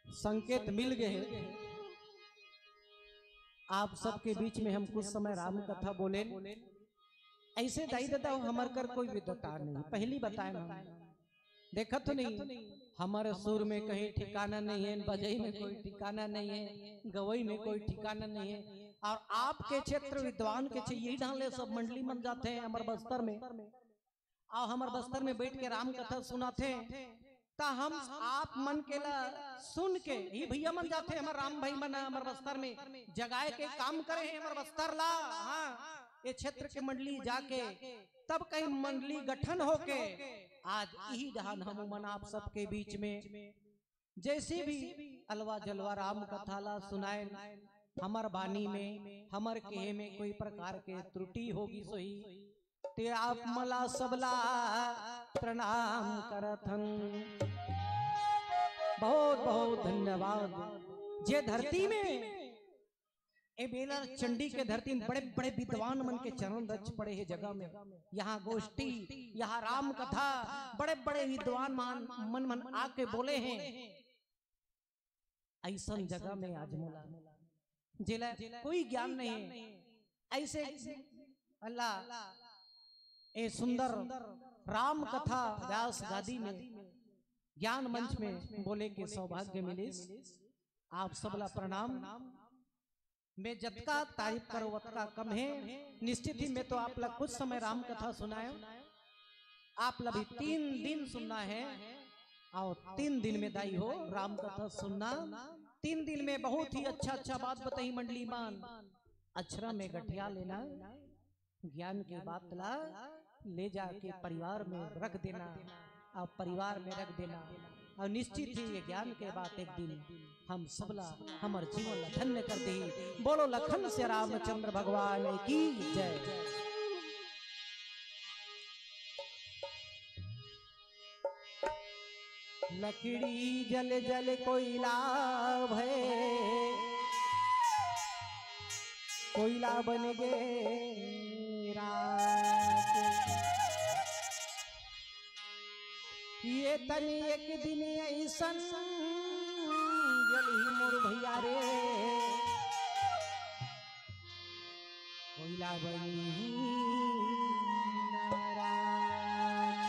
संकेत मिल गए हे। आप सबके बीच में हम कुछ समय राम कथा बोलेन। ऐसे दाई ददा हो, हमर कर कोई विद्वता नहीं, पहली बताए हम। देखत तो नहीं, हमर सुर में कहीं ठिकाना नहीं हे, बजई में कोई ठिकाना नहीं हे, गवई में कोई ठिकाना नहीं हे। और आपके क्षेत्र विद्वान के छे, यही ढंग ले सब मंडली मन जाथे हमर बस्तर में, अउ हमर बस्तर में बैठ के राम कथा सुनाथे, त हम आप मन के ला सुन के ही भैया मन जाथे, हमर राम भाई मन हमर बस्तर में जगाए के काम करे हे हमर बस्तर ला। हाँ, ये क्षेत्र के मंडली जाके तब कहीं मंडली गठन होके आज इही डहान हम मन आप सबके बीच में जैसे भी अलवा जलवा राम कथा ला सुनाए, हमर बानी में, हमर कहे में कोई प्रकार के त्रुटि होगी सोही, ते आप मला सबला प्रणाम करथन। बहुत बहुत धन्यवाद। जे धरती में, ए बेलर चंडी के धरती में बड़े बड़े विद्वान मन के चरण रच पड़े हे जगह में, यहाँ गोष्ठी, यहाँ राम कथा, बड़े बड़े विद्वान मान मन मन आके बोले हे। ऐसन जगह में आज मोला, जेला कोई ज्ञान नहीं हे, ऐसे अल्लाह ए सुंदर राम कथा व्यास गादी में ज्ञान मंच में बोले के सौभाग्य मिलिस। आप सबला प्रणाम। मैं जतका तारीफ करो ओतका कम हे। निश्चित ही मैं तो आप ला कुछ समय राम कथा सुनायो, आप ला भी तीन दिन सुनना हे और तीन दिन में दाई हो राम कथा सुनना। तीन दिन में बहुत ही अच्छा अच्छा बात बताही मंडली मन। अक्षरा में गठिया लेना, ज्ञान के बात ला ले जाके परिवार में रख देना, और परिवार में रख देना, और निश्चित ही ये ज्ञान के बात एक दिन हम सबला हमर जीवन ला धन्य कर देही। बोलो लखन से रामचंद्र भगवान की जय। लकड़ी जल जल कोयला भय, कोयला बन गे राख। ये तनी एक दिन ऐसन जलही मोर भैया रे, कोयला बनी राख।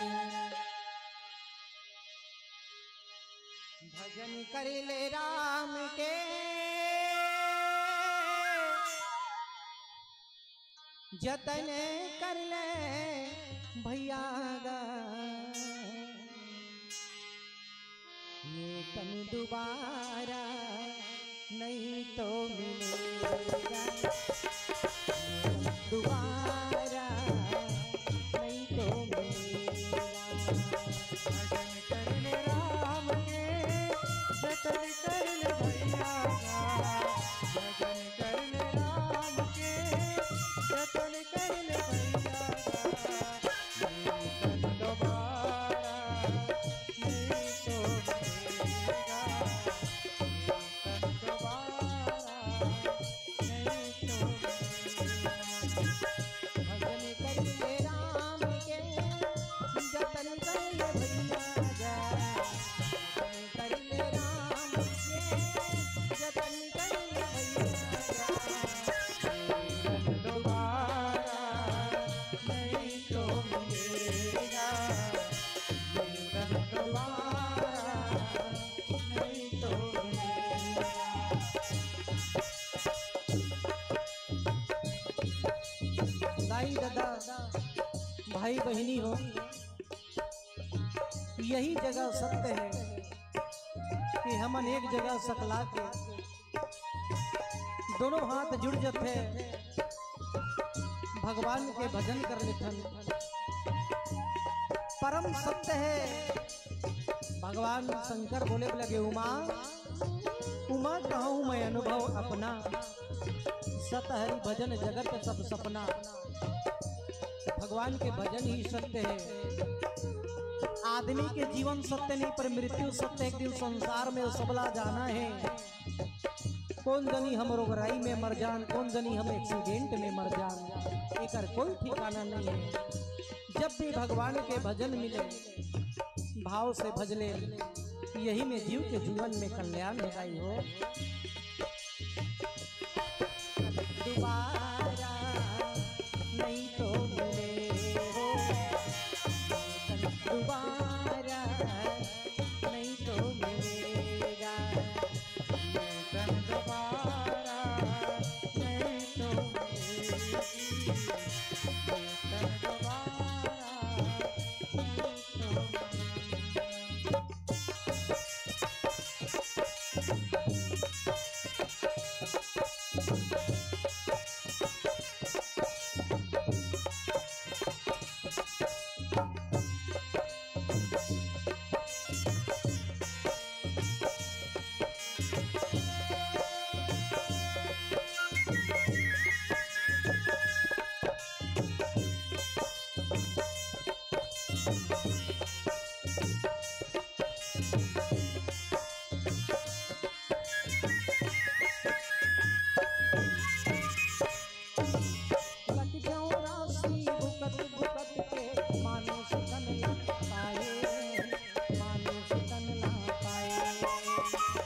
भजन कर ले राम के, जतन कर ले भैया गा, ये तन दोबारा नहीं तो मिलेगा दोबारा, नहीं तो मिलेगा। भजन कर ले राम के, जतन कर ले भैया का। भजन कर ले राम के, जतन कर ले भैया का। नहीं तो दोबारा, नहीं तो मिलेगा। भजन कर ले राम के, जतन कर ले भैया जा। भजन कर ले राम के, जतन कर ले भैया जा। दोबारा नहीं तो मिलेगा, दोबारा नहीं तो मिलेगा। दाई ददा, भाई बहिनी हो, यही जगह सत्य है कि हमन एक जगह सकला के दोनों हाथ जुड़ जथे, भगवान के भजन कर लेथन। परम सत्य है। भगवान शंकर बोले लगे, उमा, उमा कहूँ मैं अनुभव अपना, सत हरि भजन जगत सब सपना। भगवान के भजन ही सत्य है। आदमी के जीवन सत्य नहीं, पर मृत्यु सत्य। एक दिन संसार में सबला जाना है। कौन जनी हम रोगराई में मर जान, कौन जनी हम एक्सीडेंट में मर जान, एकर कोई ठिकाना नहीं है। जब भी भगवान के भजन मिले, भाव से भज ले, यही में जीव के जीवन में कल्याण है दाई हो। दोबारा नहीं तो मिले हो, दोबारा नहीं तो मिलेगा। दोबारा नहीं तो मिलेगी, दोबारा नहीं तो मिलेगी। लग जाऊं राशि भुगत भुगत के, मानुष तन ला पाए, मानुष तन ला पाए।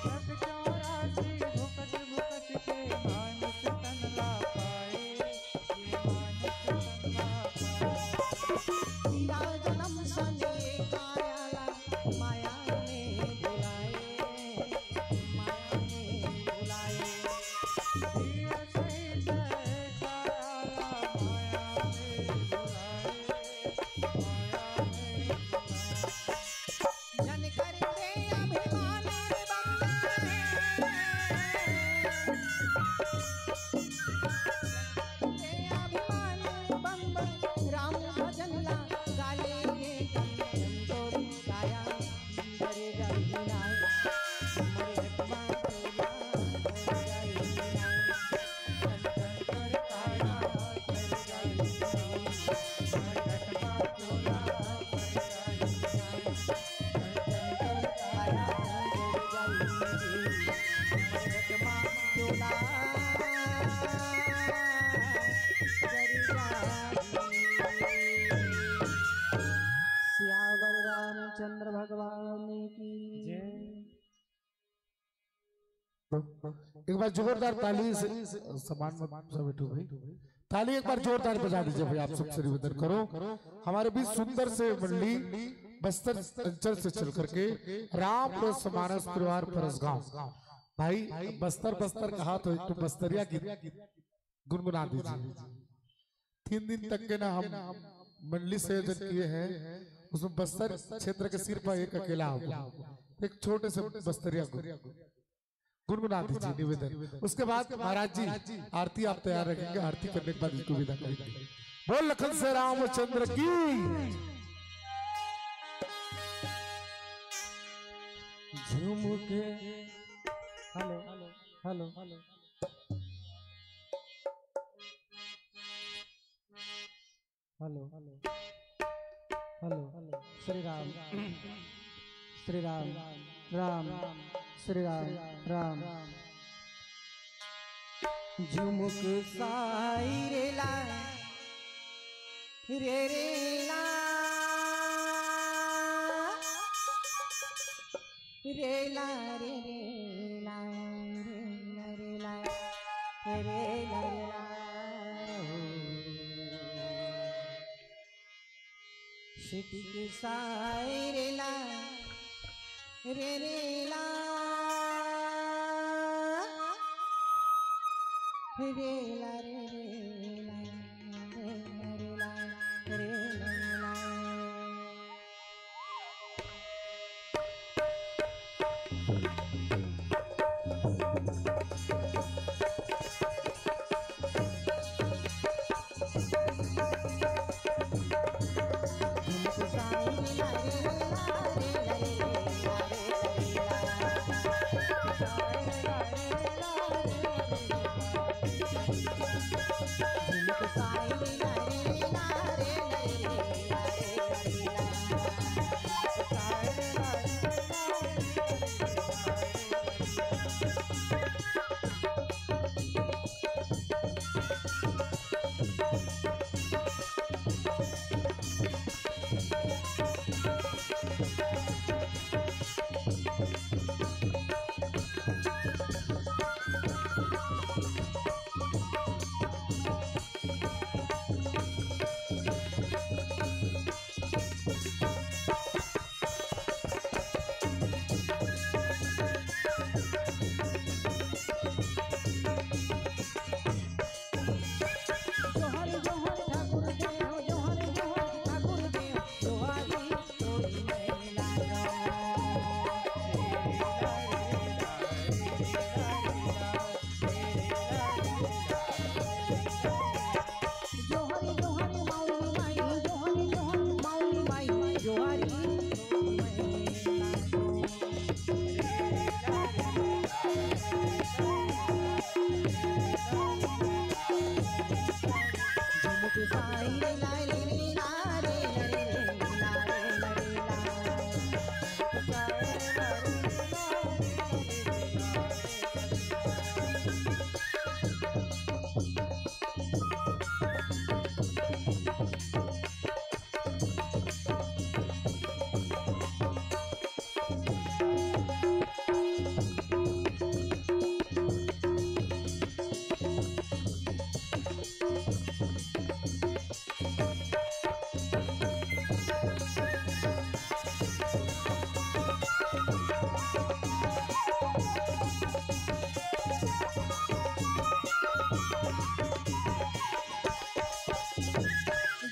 लग जाऊं राशि भुगत भुगत के, मानुष तन ला पाए, ये मानुष तन ला पाए। तेरा जन्म सन ये काया ला माया में भुलाए, माया में भुलाए। जन कर दे अभिमान रे बंदे। दे अभिमान बंदे। राम भजन ला गाले ये कंचन तोरी काया। सियावर रामचंद्र भगवान की जय। एक बार जोरदार ताली से सम्मान में सब बैठो भाई, ताली एक बार जोरदार बजा दीजिए भाई। आप सब श्री वंदन करो। हमारे बीच सुंदर से मंडली बस्तर अंचल से चल करके राम रस मानस परिवार परसगांव। भाई बस्तर बस्तर कहा तो एक तो बस्तरिया गीत गुनगुना दीजिए। तीन दिन तक के ना हम मंडली से आयोजन किए हैं, उसमें बस्तर क्षेत्र के सिर्फ एक अकेला हो, एक छोटे से बस्तरिया को गुनगुना दीजिए निवेदन। उसके बाद महाराज जी आरती आप तैयार रखेंगे, आरती करने के बाद इसको विदा करेंगे। बोल लखन से रामचंद्र की। झुमुके। Hello, hello, hello. Hello, hello, hello. Shri Ram, Shri Ram, Ram, Shri Ram, Ram. झुमुक साई रे ला, रे रे ला, रे ला, रे रे ला, रे ला, रे ला, रे ला, रे ला, हो। सिटिक साई रे ला, रे रे ला, रे ला, रे रे ला, रे ला, रे ला, रे ला, रे ला।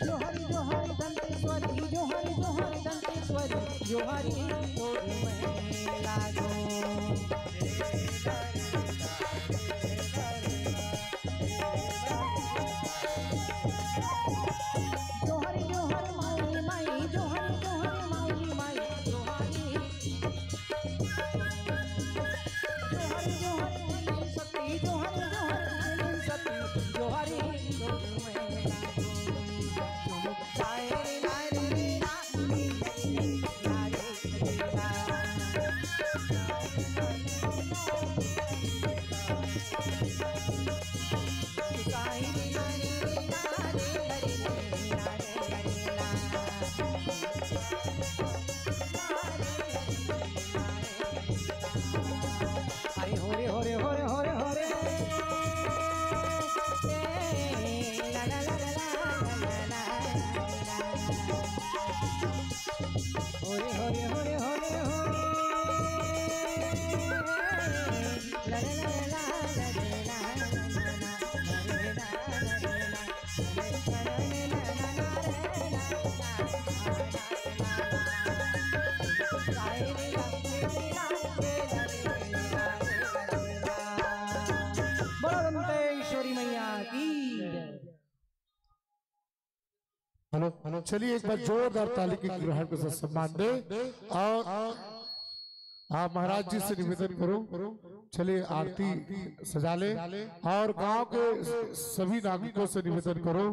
जोहर जोहर दंतेश्वरी, जोहर जोहर दंतेश्वरी, जोहरी तोर मैं लागो। जोहर जोहर माई माई, जोहर जोहर माई माई, जोहरी। जोहर जोहर शक्ति, जोहर जोहर शक्ति, जोहरी। चलिए, एक बार जोरदार ताली की गड़गड़ाहट के साथ सम्मान दे। और आप महाराज जी से निवेदन करो, चलिए आरती सजा ले। और गांव के सभी नागरिकों से निवेदन करो,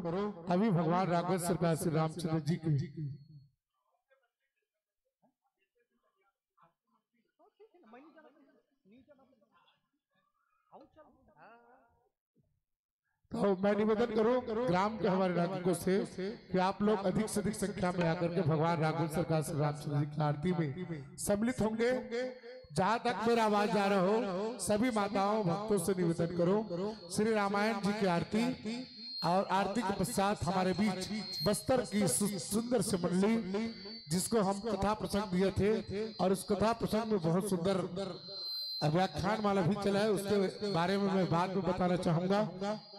अभी भगवान राघवेंद्र सरकार श्री रामचंद्र जी की तो मैं निवेदन करूं ग्राम के हमारे नागरिकों से कि आप लोग अधिक से अधिक संख्या में आकर के भगवान राघवेंद्र सरकार श्री रामचंद्र जी की आरती में सम्मिलित होंगे। जहां तक मेरा आवाज जा रहा हो, सभी माताओं भक्तों से निवेदन करूं, श्री रामायण जी की आरती और आरती के पश्चात हमारे बीच बस्तर की सु-, सुंदर सी मंडली, जिसको हम कथा प्रसंग दिए थे और उस कथा प्रसंग में बहुत सुंदर व्याख्यान माला भी चला है, उसके बारे में मैं बाद में बताना चाहूंगा।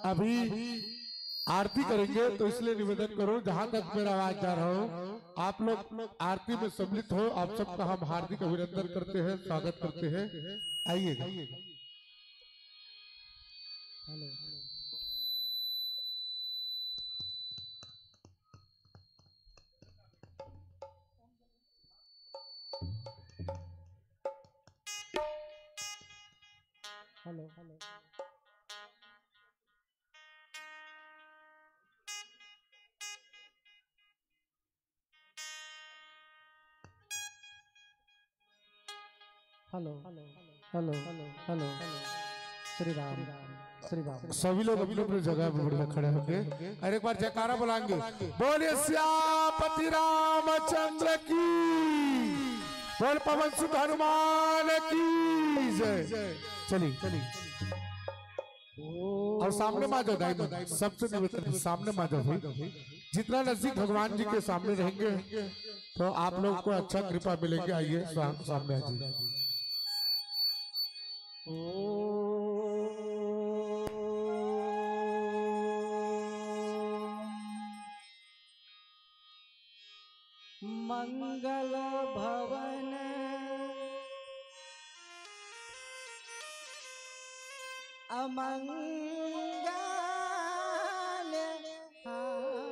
अभी आरती करेंगे, तो इसलिए निवेदन करो, जहां तक मेरा आवाज जा रहा हो, आप लोग आरती में सम्मिलित हो। आप सबका हम हार्दिक अभिनंदन करते हैं, स्वागत करते हैं। आइएगा। Hello. Hello. Hello. Hello. Hello. Shri Ram. Shri Ram. सभी लोग अपने अपने जगह पर बढ़िया खड़े होंगे और एक बार जयकारा बुलाएंगे। बोलिए सियापति रामचंद्र की, बोल पवन सुत हनुमान की जय। चलिए, चलिए। और सामने मा जाओ दाई, सबसे निवेदन है, सामने मा जाओ भाई। जितना नजदीक भगवान जी के सामने रहेंगे, तो आप लोग को अच्छा कृपा मिलेंगे। आइए, सा-, सामने आ जाइए। मंगल भवन अमंगल हारी।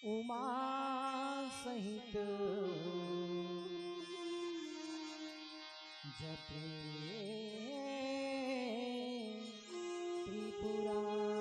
उमा सहित जपे त्रिपुरारी।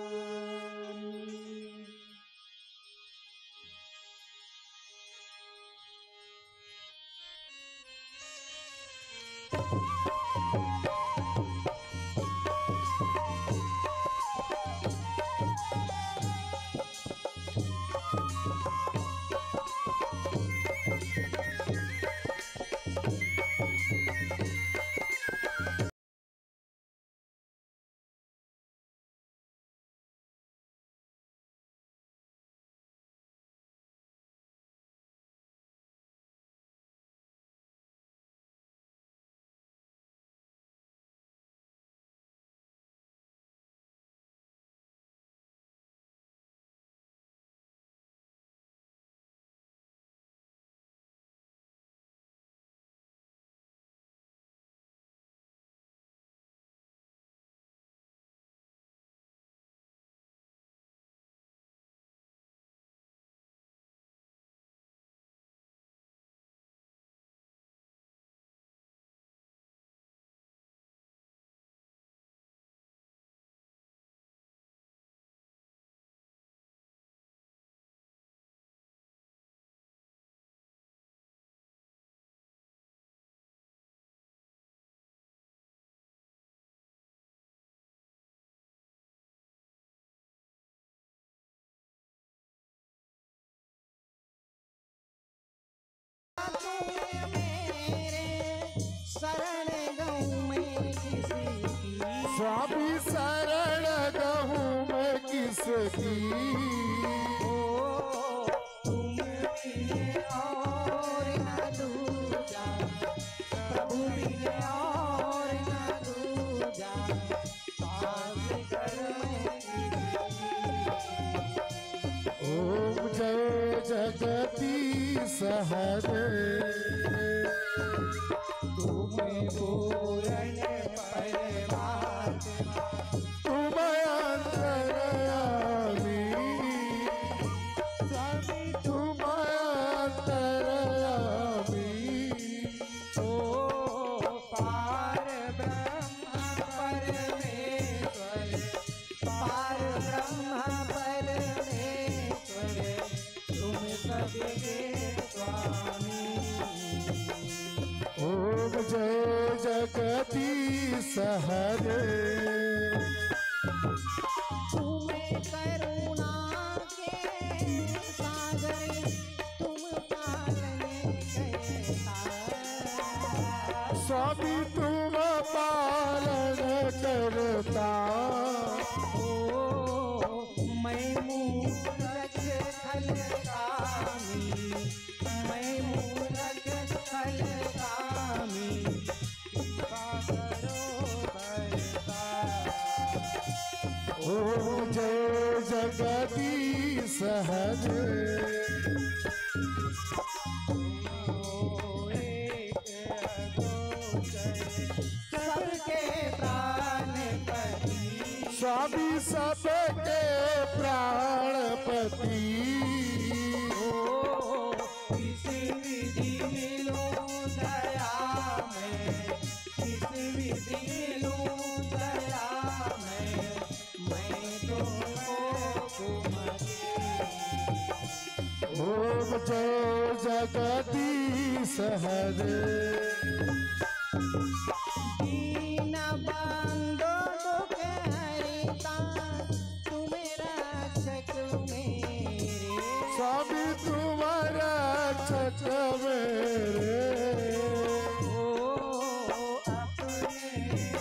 शरण गहूँ मैं किसकी? स्वामी शरण गहूँ मैं किसकी? ओ, तुम बिन और न दूजा, प्रभु बिन और न दूजा। ओम जय जगदीश हरे। तुम पूर्ण परमात्मा। तुम अंतर जगदीश हरे। तुम्हें करुणा के सागर, तुम पालन करता। स्वामी तुम पालन करता। ओ, मैं मूरख खल कामी, मैं मूरख खल कामी, कृपा करो बरदास। ओम जय जगदीश हरे। ओ एक अगोचर, सबके प्राणपति। स्वामी सबके प्राणपति। ओ, किस विधि मिलूं दया में, किस विधि मिलूं दया में, मैं तो कुमति। ओम जय जगदीश हरे। दीन बंधु दुख हरता, तुम रक्षक मेरे। स्वामी तुम रक्षक मेरे। ओ, अपने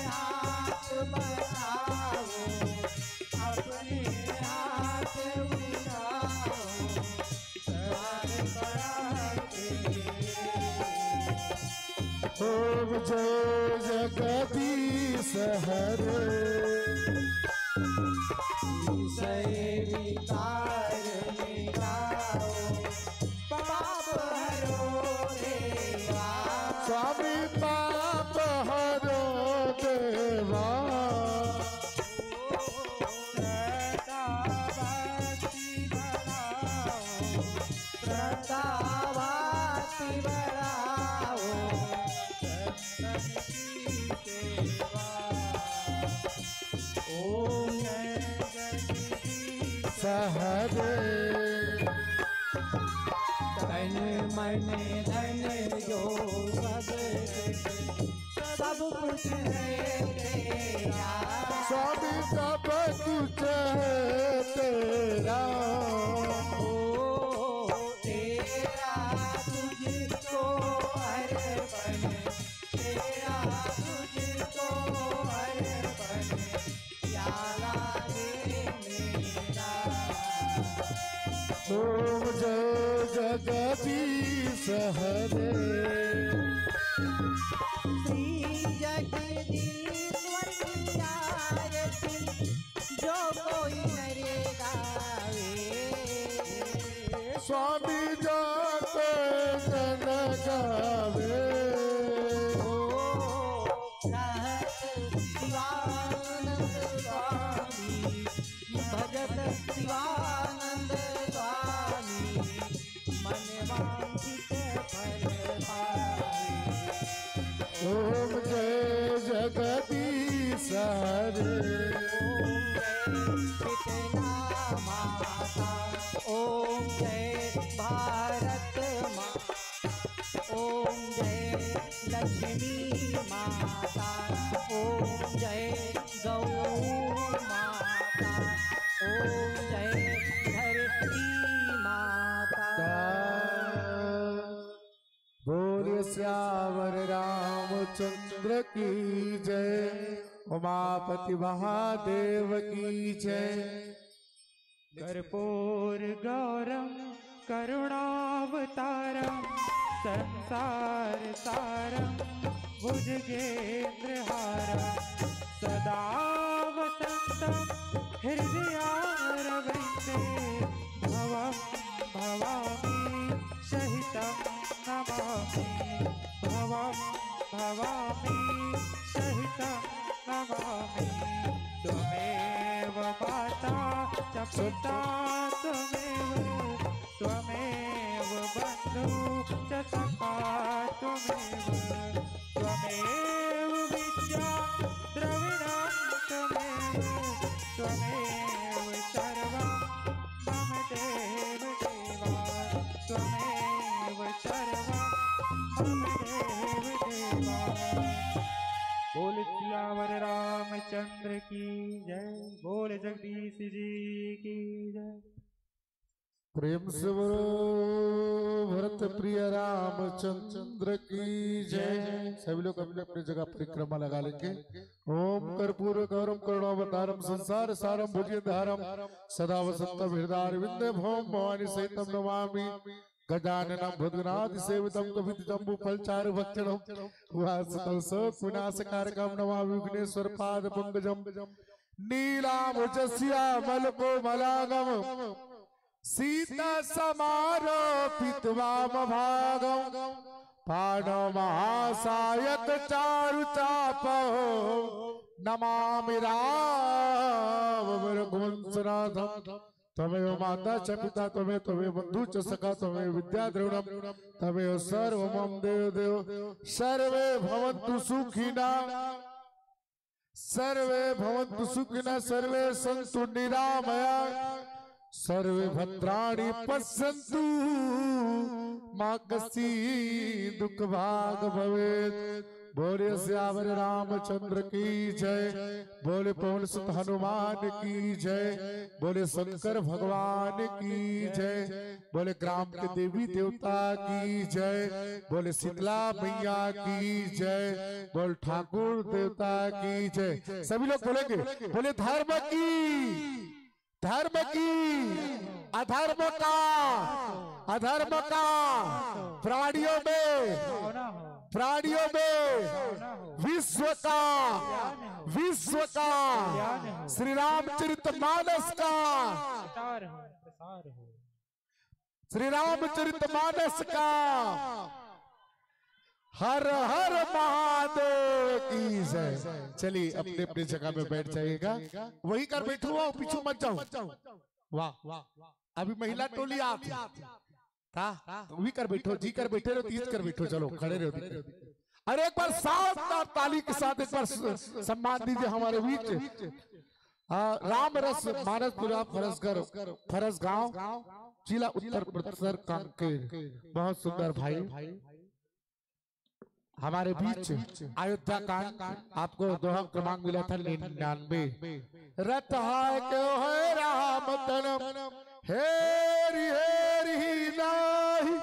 हाथ बढ़ाओ, अपने हाथ उठाओ, सवार पड़ा के। ओम जय जगदीश हरे। विषय विकार मिटाओ, पाप हरो देवा। स्वामी पाप हरो देवा। श्रद्धा भक्ति बढ़ाओ, श्रद्धा भक्ति बढ़ाओ, सत्संग की सेवा। ओम जय जगदीश हरे। तन मन धन जो सब, सब कुछ है तेरा। स्वामी सब कुछ है तेरा। ओ, तेरा तुझको अर्पण, तेरा तुझको अर्पण, प्याला दे मेरा। ओम जय जगदीश हरे। श्री जगदीश्वर की आरती जो कोई नर गावे। स्वामी जाते जन गावे। ओ, रहत शिवानंद स्वामी, भजत शिवानंद स्वामी, मन वांछित फल पावे। ओम जय जगदीश हरे। ओम जय शीतला माता, ओम जय भारत माँ, ओम जय लक्ष्मी माता, ओम जय गौ माता, ओम जय धरती माता। बोल सियावर रामचंद्र की जय, उमापति महादेव की जय। कर्पूर गौरम करुणावतारम संसार सारम भुजगेंद्रहारम सदा वसंतम हृदयारविंदे भवम भवामी सहितं नमामि। भवं भवामि सहितं नमामि। त्वमेव माता च पिता त्वमेव, त्वमेव बन्धु च सखा त्वमेव, त्वमेव विद्या द्रविणं त्वमेव, त्वमेव सर्वं मम देव देवा, त्वमेव सर्वं मम देव देवा। चंद्र की जय, बोले जगदीश जी की जय। प्रेम से बोलो भरत प्रिय रामचंद्र की जय। सभी लोग अपने अपने जगह परिक्रमा लगा लेंगे। ओम कर्पूर गौरम करुणावतारम संसार सारम भुजगेंद्रहारम सदा वसंतम हृदयारविंदे भवम भवानी सहितम नमामि गजाननम भूतगणादि सेवितम कपित जम्बू फलचारु भक्षणम उपासतम शोक विनाश कारकम नमामि विघ्नेश्वर पाद पंकजम। नीलाम जस्या मलको मलागम सीता समारोपित वाम भागम पाणो महासायक चारु चापो नमामि राम रघुवंशनाथम। त्वमेव माता च पिता त्वमेव त्वमेव बंधु च सखा त्वमेव विद्या द्रविणम त्वमेव सर्व मम देव देव। सर्वे भवन्तु सुखिना सर्वे भवन्तु सुखिना सर्वे सन्तु निरामया सर्वे भद्राणि पश्यन्तु मा कसी दुख भाग भवेत। बोले सियावर रामचंद्र की जय। बोले पवन सुत हनुमान की जय। बोले शंकर भगवान की जय। बोले ग्राम के देवी देवता की जय। बोले शीतला मैया की जय। बोल ठाकुर देवता की जय। सभी लोग बोलेंगे, बोले धर्म की धर्म की अधर्म का अधर्म का प्राणियों में प्राणियों में विश्व का विश्व का श्री रामचरित मानस का श्री रामचरित मानस का हर हर महादेव की जय। चलिए अपने अपने जगह में बैठ जाइएगा। वही कर बैठो, पीछू मत जाओ। वाह, अभी महिला टोली आत हे। का? तो वही कर बैठो, जी कर बैठे रहो, तीज कर बैठो, चलो खड़े रहो। अरे एक बार शानदार ताली के साथ एक बार सम्मान दीजिए हमारे बीच राम रस मानस पूरा फरसगर फरस गांव जिला उत्तर प्रदेश कांकेर। बहुत सुंदर भाई हमारे बीच अयोध्या कांड आपको दोहा क्रमांक मिला था निन्यानवे। रथ हाय के है राम तन हेरी हेरी ही नाही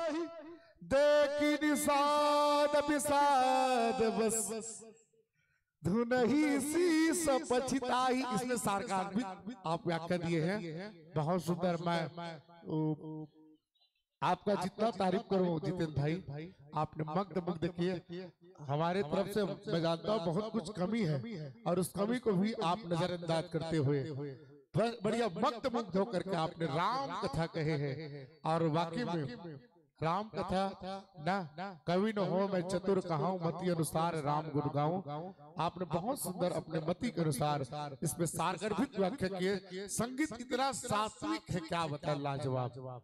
देखी निषाद विषाद बस धुनही शीस पछिताही। इसमें सारकात्मक आप व्याख्या दिए हैं, बहुत सुंदर। मैं आपका जितना तारीफ करूं जितेंद्र भाई, आपने मग्ध मुग्ध किए। हमारे तरफ से मैं जानता हूं बहुत कुछ कमी है और उस कमी को भी आप नजरअंदाज करते हुए बढ़िया मग्ध मुग्ध होकर के आपने राम कथा कहे हैं। और वाकई में राम कथा ना कवि न होय मैं चतुर कहाऊं मति अनुसार राम गुण गाऊं। आपने बहुत सुंदर अपने मति के अनुसार इसमें सारगर्भित व्याख्या किए। संगीत इतना सात्विक है क्या बताएं, लाजवाब।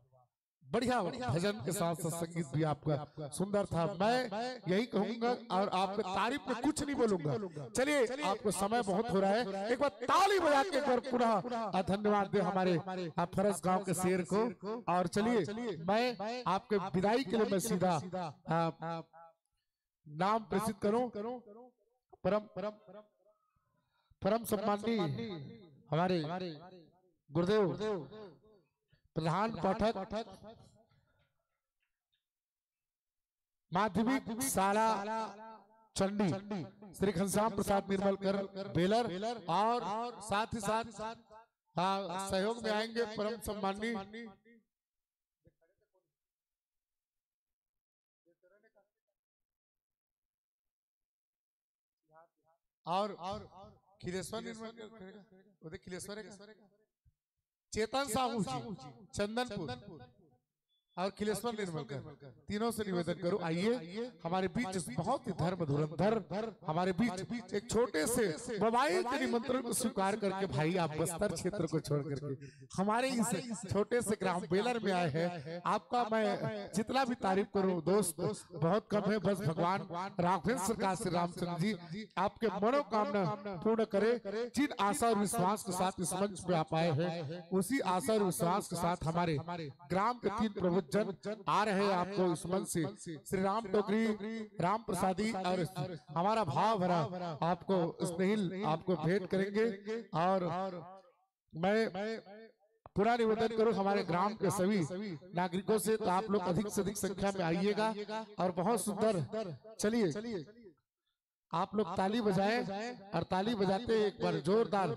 बढ़िया भजन के साथ साथ संगीत भी आपका सुंदर था। मैं यही कहूंगा और आपके तारीफ में कुछ नहीं बोलूंगा। चलिए आपको समय बहुत हो रहा है, एक बार ताली बजा के एक बार पुनः धन्यवाद दे हमारे फरस गांव के शेर को। और चलिए मैं आपके विदाई के लिए मैं सीधा नाम प्रेषित करूं। परम परम परम सम्माननीय हमारे गुरुदेव प्रधान पाठक माध्यमिक शाला चंडी श्री घनश्याम प्रसाद निर्मलकर बेलर और साथ ही साथ सहयोग में आएंगे परम सम्माननीय और खिलेश्वर निर्मल करेगा, वो देख खिलेश्वर है, चेतन साहू जी चंदनपुर और खिलेश्वर निर्मलकर, तीनों से निवेदन करूं, आइए हमारे बीच बहुत ही धर्म धुरंधर हमारे बीच एक छोटे से मोबाइल के निमंत्रण को स्वीकार करके भाई आप बस्तर क्षेत्र को छोड़ करके हमारे इस छोटे से ग्राम बेलर में आए हैं। आपका मैं जितना भी तारीफ करूं दोस्त बहुत कम है। बस भगवान राघवेंद्र सरकार श्री रामचंद्र जी आपके मनोकामना पूर्ण करे। जिन आशा और विश्वास के साथ इस मंच पे आप आए हैं उसी आशा और विश्वास के साथ हमारे ग्राम के तीन प्रभु प्रवचन आ रहे हैं आपको इस मंच से श्री राम टोकरी, राम प्रसादी और हमारा भाव भरा आपको स्नेहिल आपको भेंट करेंगे। और मैं पूरा निवेदन करूं हमारे ग्राम के सभी नागरिकों से, तो आप लोग अधिक से अधिक संख्या में आइएगा और बहुत सुंदर, चलिए आप लोग ताली बजाएं और ताली बजाते एक बार जोरदार।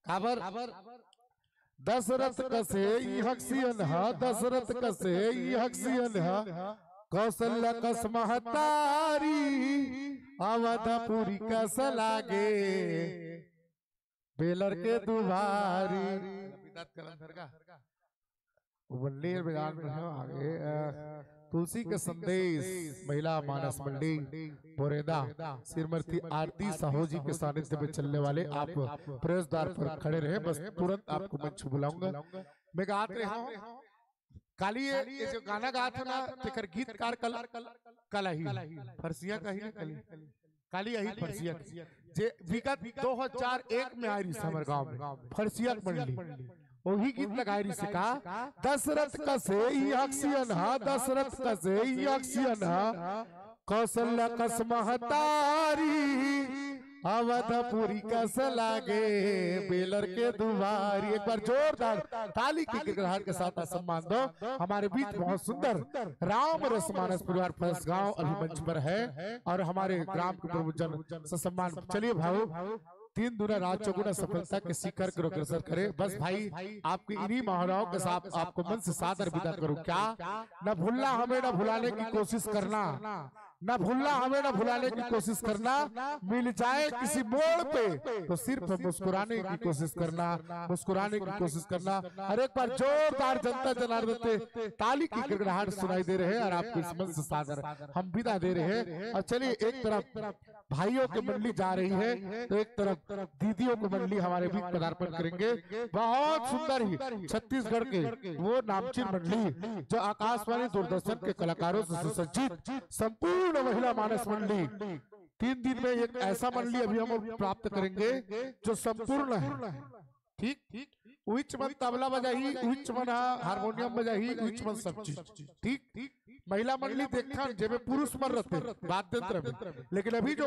काबर? दशरथ कसे इहक सियन हा, दशरथ कसे इहक सियन हा, कौशल्या कस महतारी, अवधपुरी कस लागे बेलर के दुवारी। वो मंडी में जान रहे हो आगे, अ, तुलसी के संदेश, महिला मानस मंडी, बोरेदा, श्रीमती आरती साहू जी के सानिध्य में चलने वाले आप प्रवेश द्वार पर खड़े रहे। बस तुरंत आपको मंच बुलाऊंगा। मैं गात रहे हूँ, काली ये, ये जो गाना गात है ना, तेकर गीतकार कल, कल ही फरसिया कही ना कली, काली यही फरसिया कही। जे विगत दो हज़ार एक में आय रहिस हमर गांव में फरसिया मंडली, वही गीत लगाय रहिस का, दशरथ कसे इहक सियन हा, दशरथ कसे इहक सियन हा, कौशल्या कस महतारी, अवधपुरी कस लागे बेलर के दुवारी। एक बार जोरदार ताली के गड़गड़ाहट के साथ सम्मान दो हमारे बीच। बहुत सुंदर राम रस मानस परिवार फरसगांव अभी मंच पर है और हमारे ग्राम के प्रमुख जन ससम्मान। चलिए भाऊ, तीन दूना राज चौगुना सफलता के शिखर को अग्रसर करे। बस भाई, आपकी इन्हीं भावनाओं के साथ आपको मंच से सादर विदा करूं। क्या न भूलना हमें, न भुलाने की कोशिश करना, न भूलना हमें, न भुलाने की कोशिश करना, मिल जाए किसी मोड़ पे तो सिर्फ मुस्कुराने की कोशिश करना, मुस्कुराने की कोशिश करना। और एक बार जोरदार जनता जनार्दन से ताली की गड़गड़ाहट सुनाई दे रहे हैं और आपको इस मंच से सादर हम विदा दे रहे हैं। और चलिए, एक तरफ भाइयों की मंडली जा रही है तो एक तरफ दीदियों की मंडली हमारे बीच पदार्पण करेंगे। बहुत सुंदर ही छत्तीसगढ़ के वो नामचीन मंडली जो आकाशवाणी दूरदर्शन के कलाकारों से सुसज्जित संपूर्ण महिला मानस मंडली। तीन दिन में एक ऐसा मंडली अभी हम प्राप्त करेंगे जो संपूर्ण है। ठीक, उहिच मन तबला बजाही, उहिच मन हा हारमोनियम बजाही, उहिच मन सब चीज। ठीक, महिला मंडली देखथन जेमे पुरुष मन रहते वाद्य यंत्र में, लेकिन अभी जो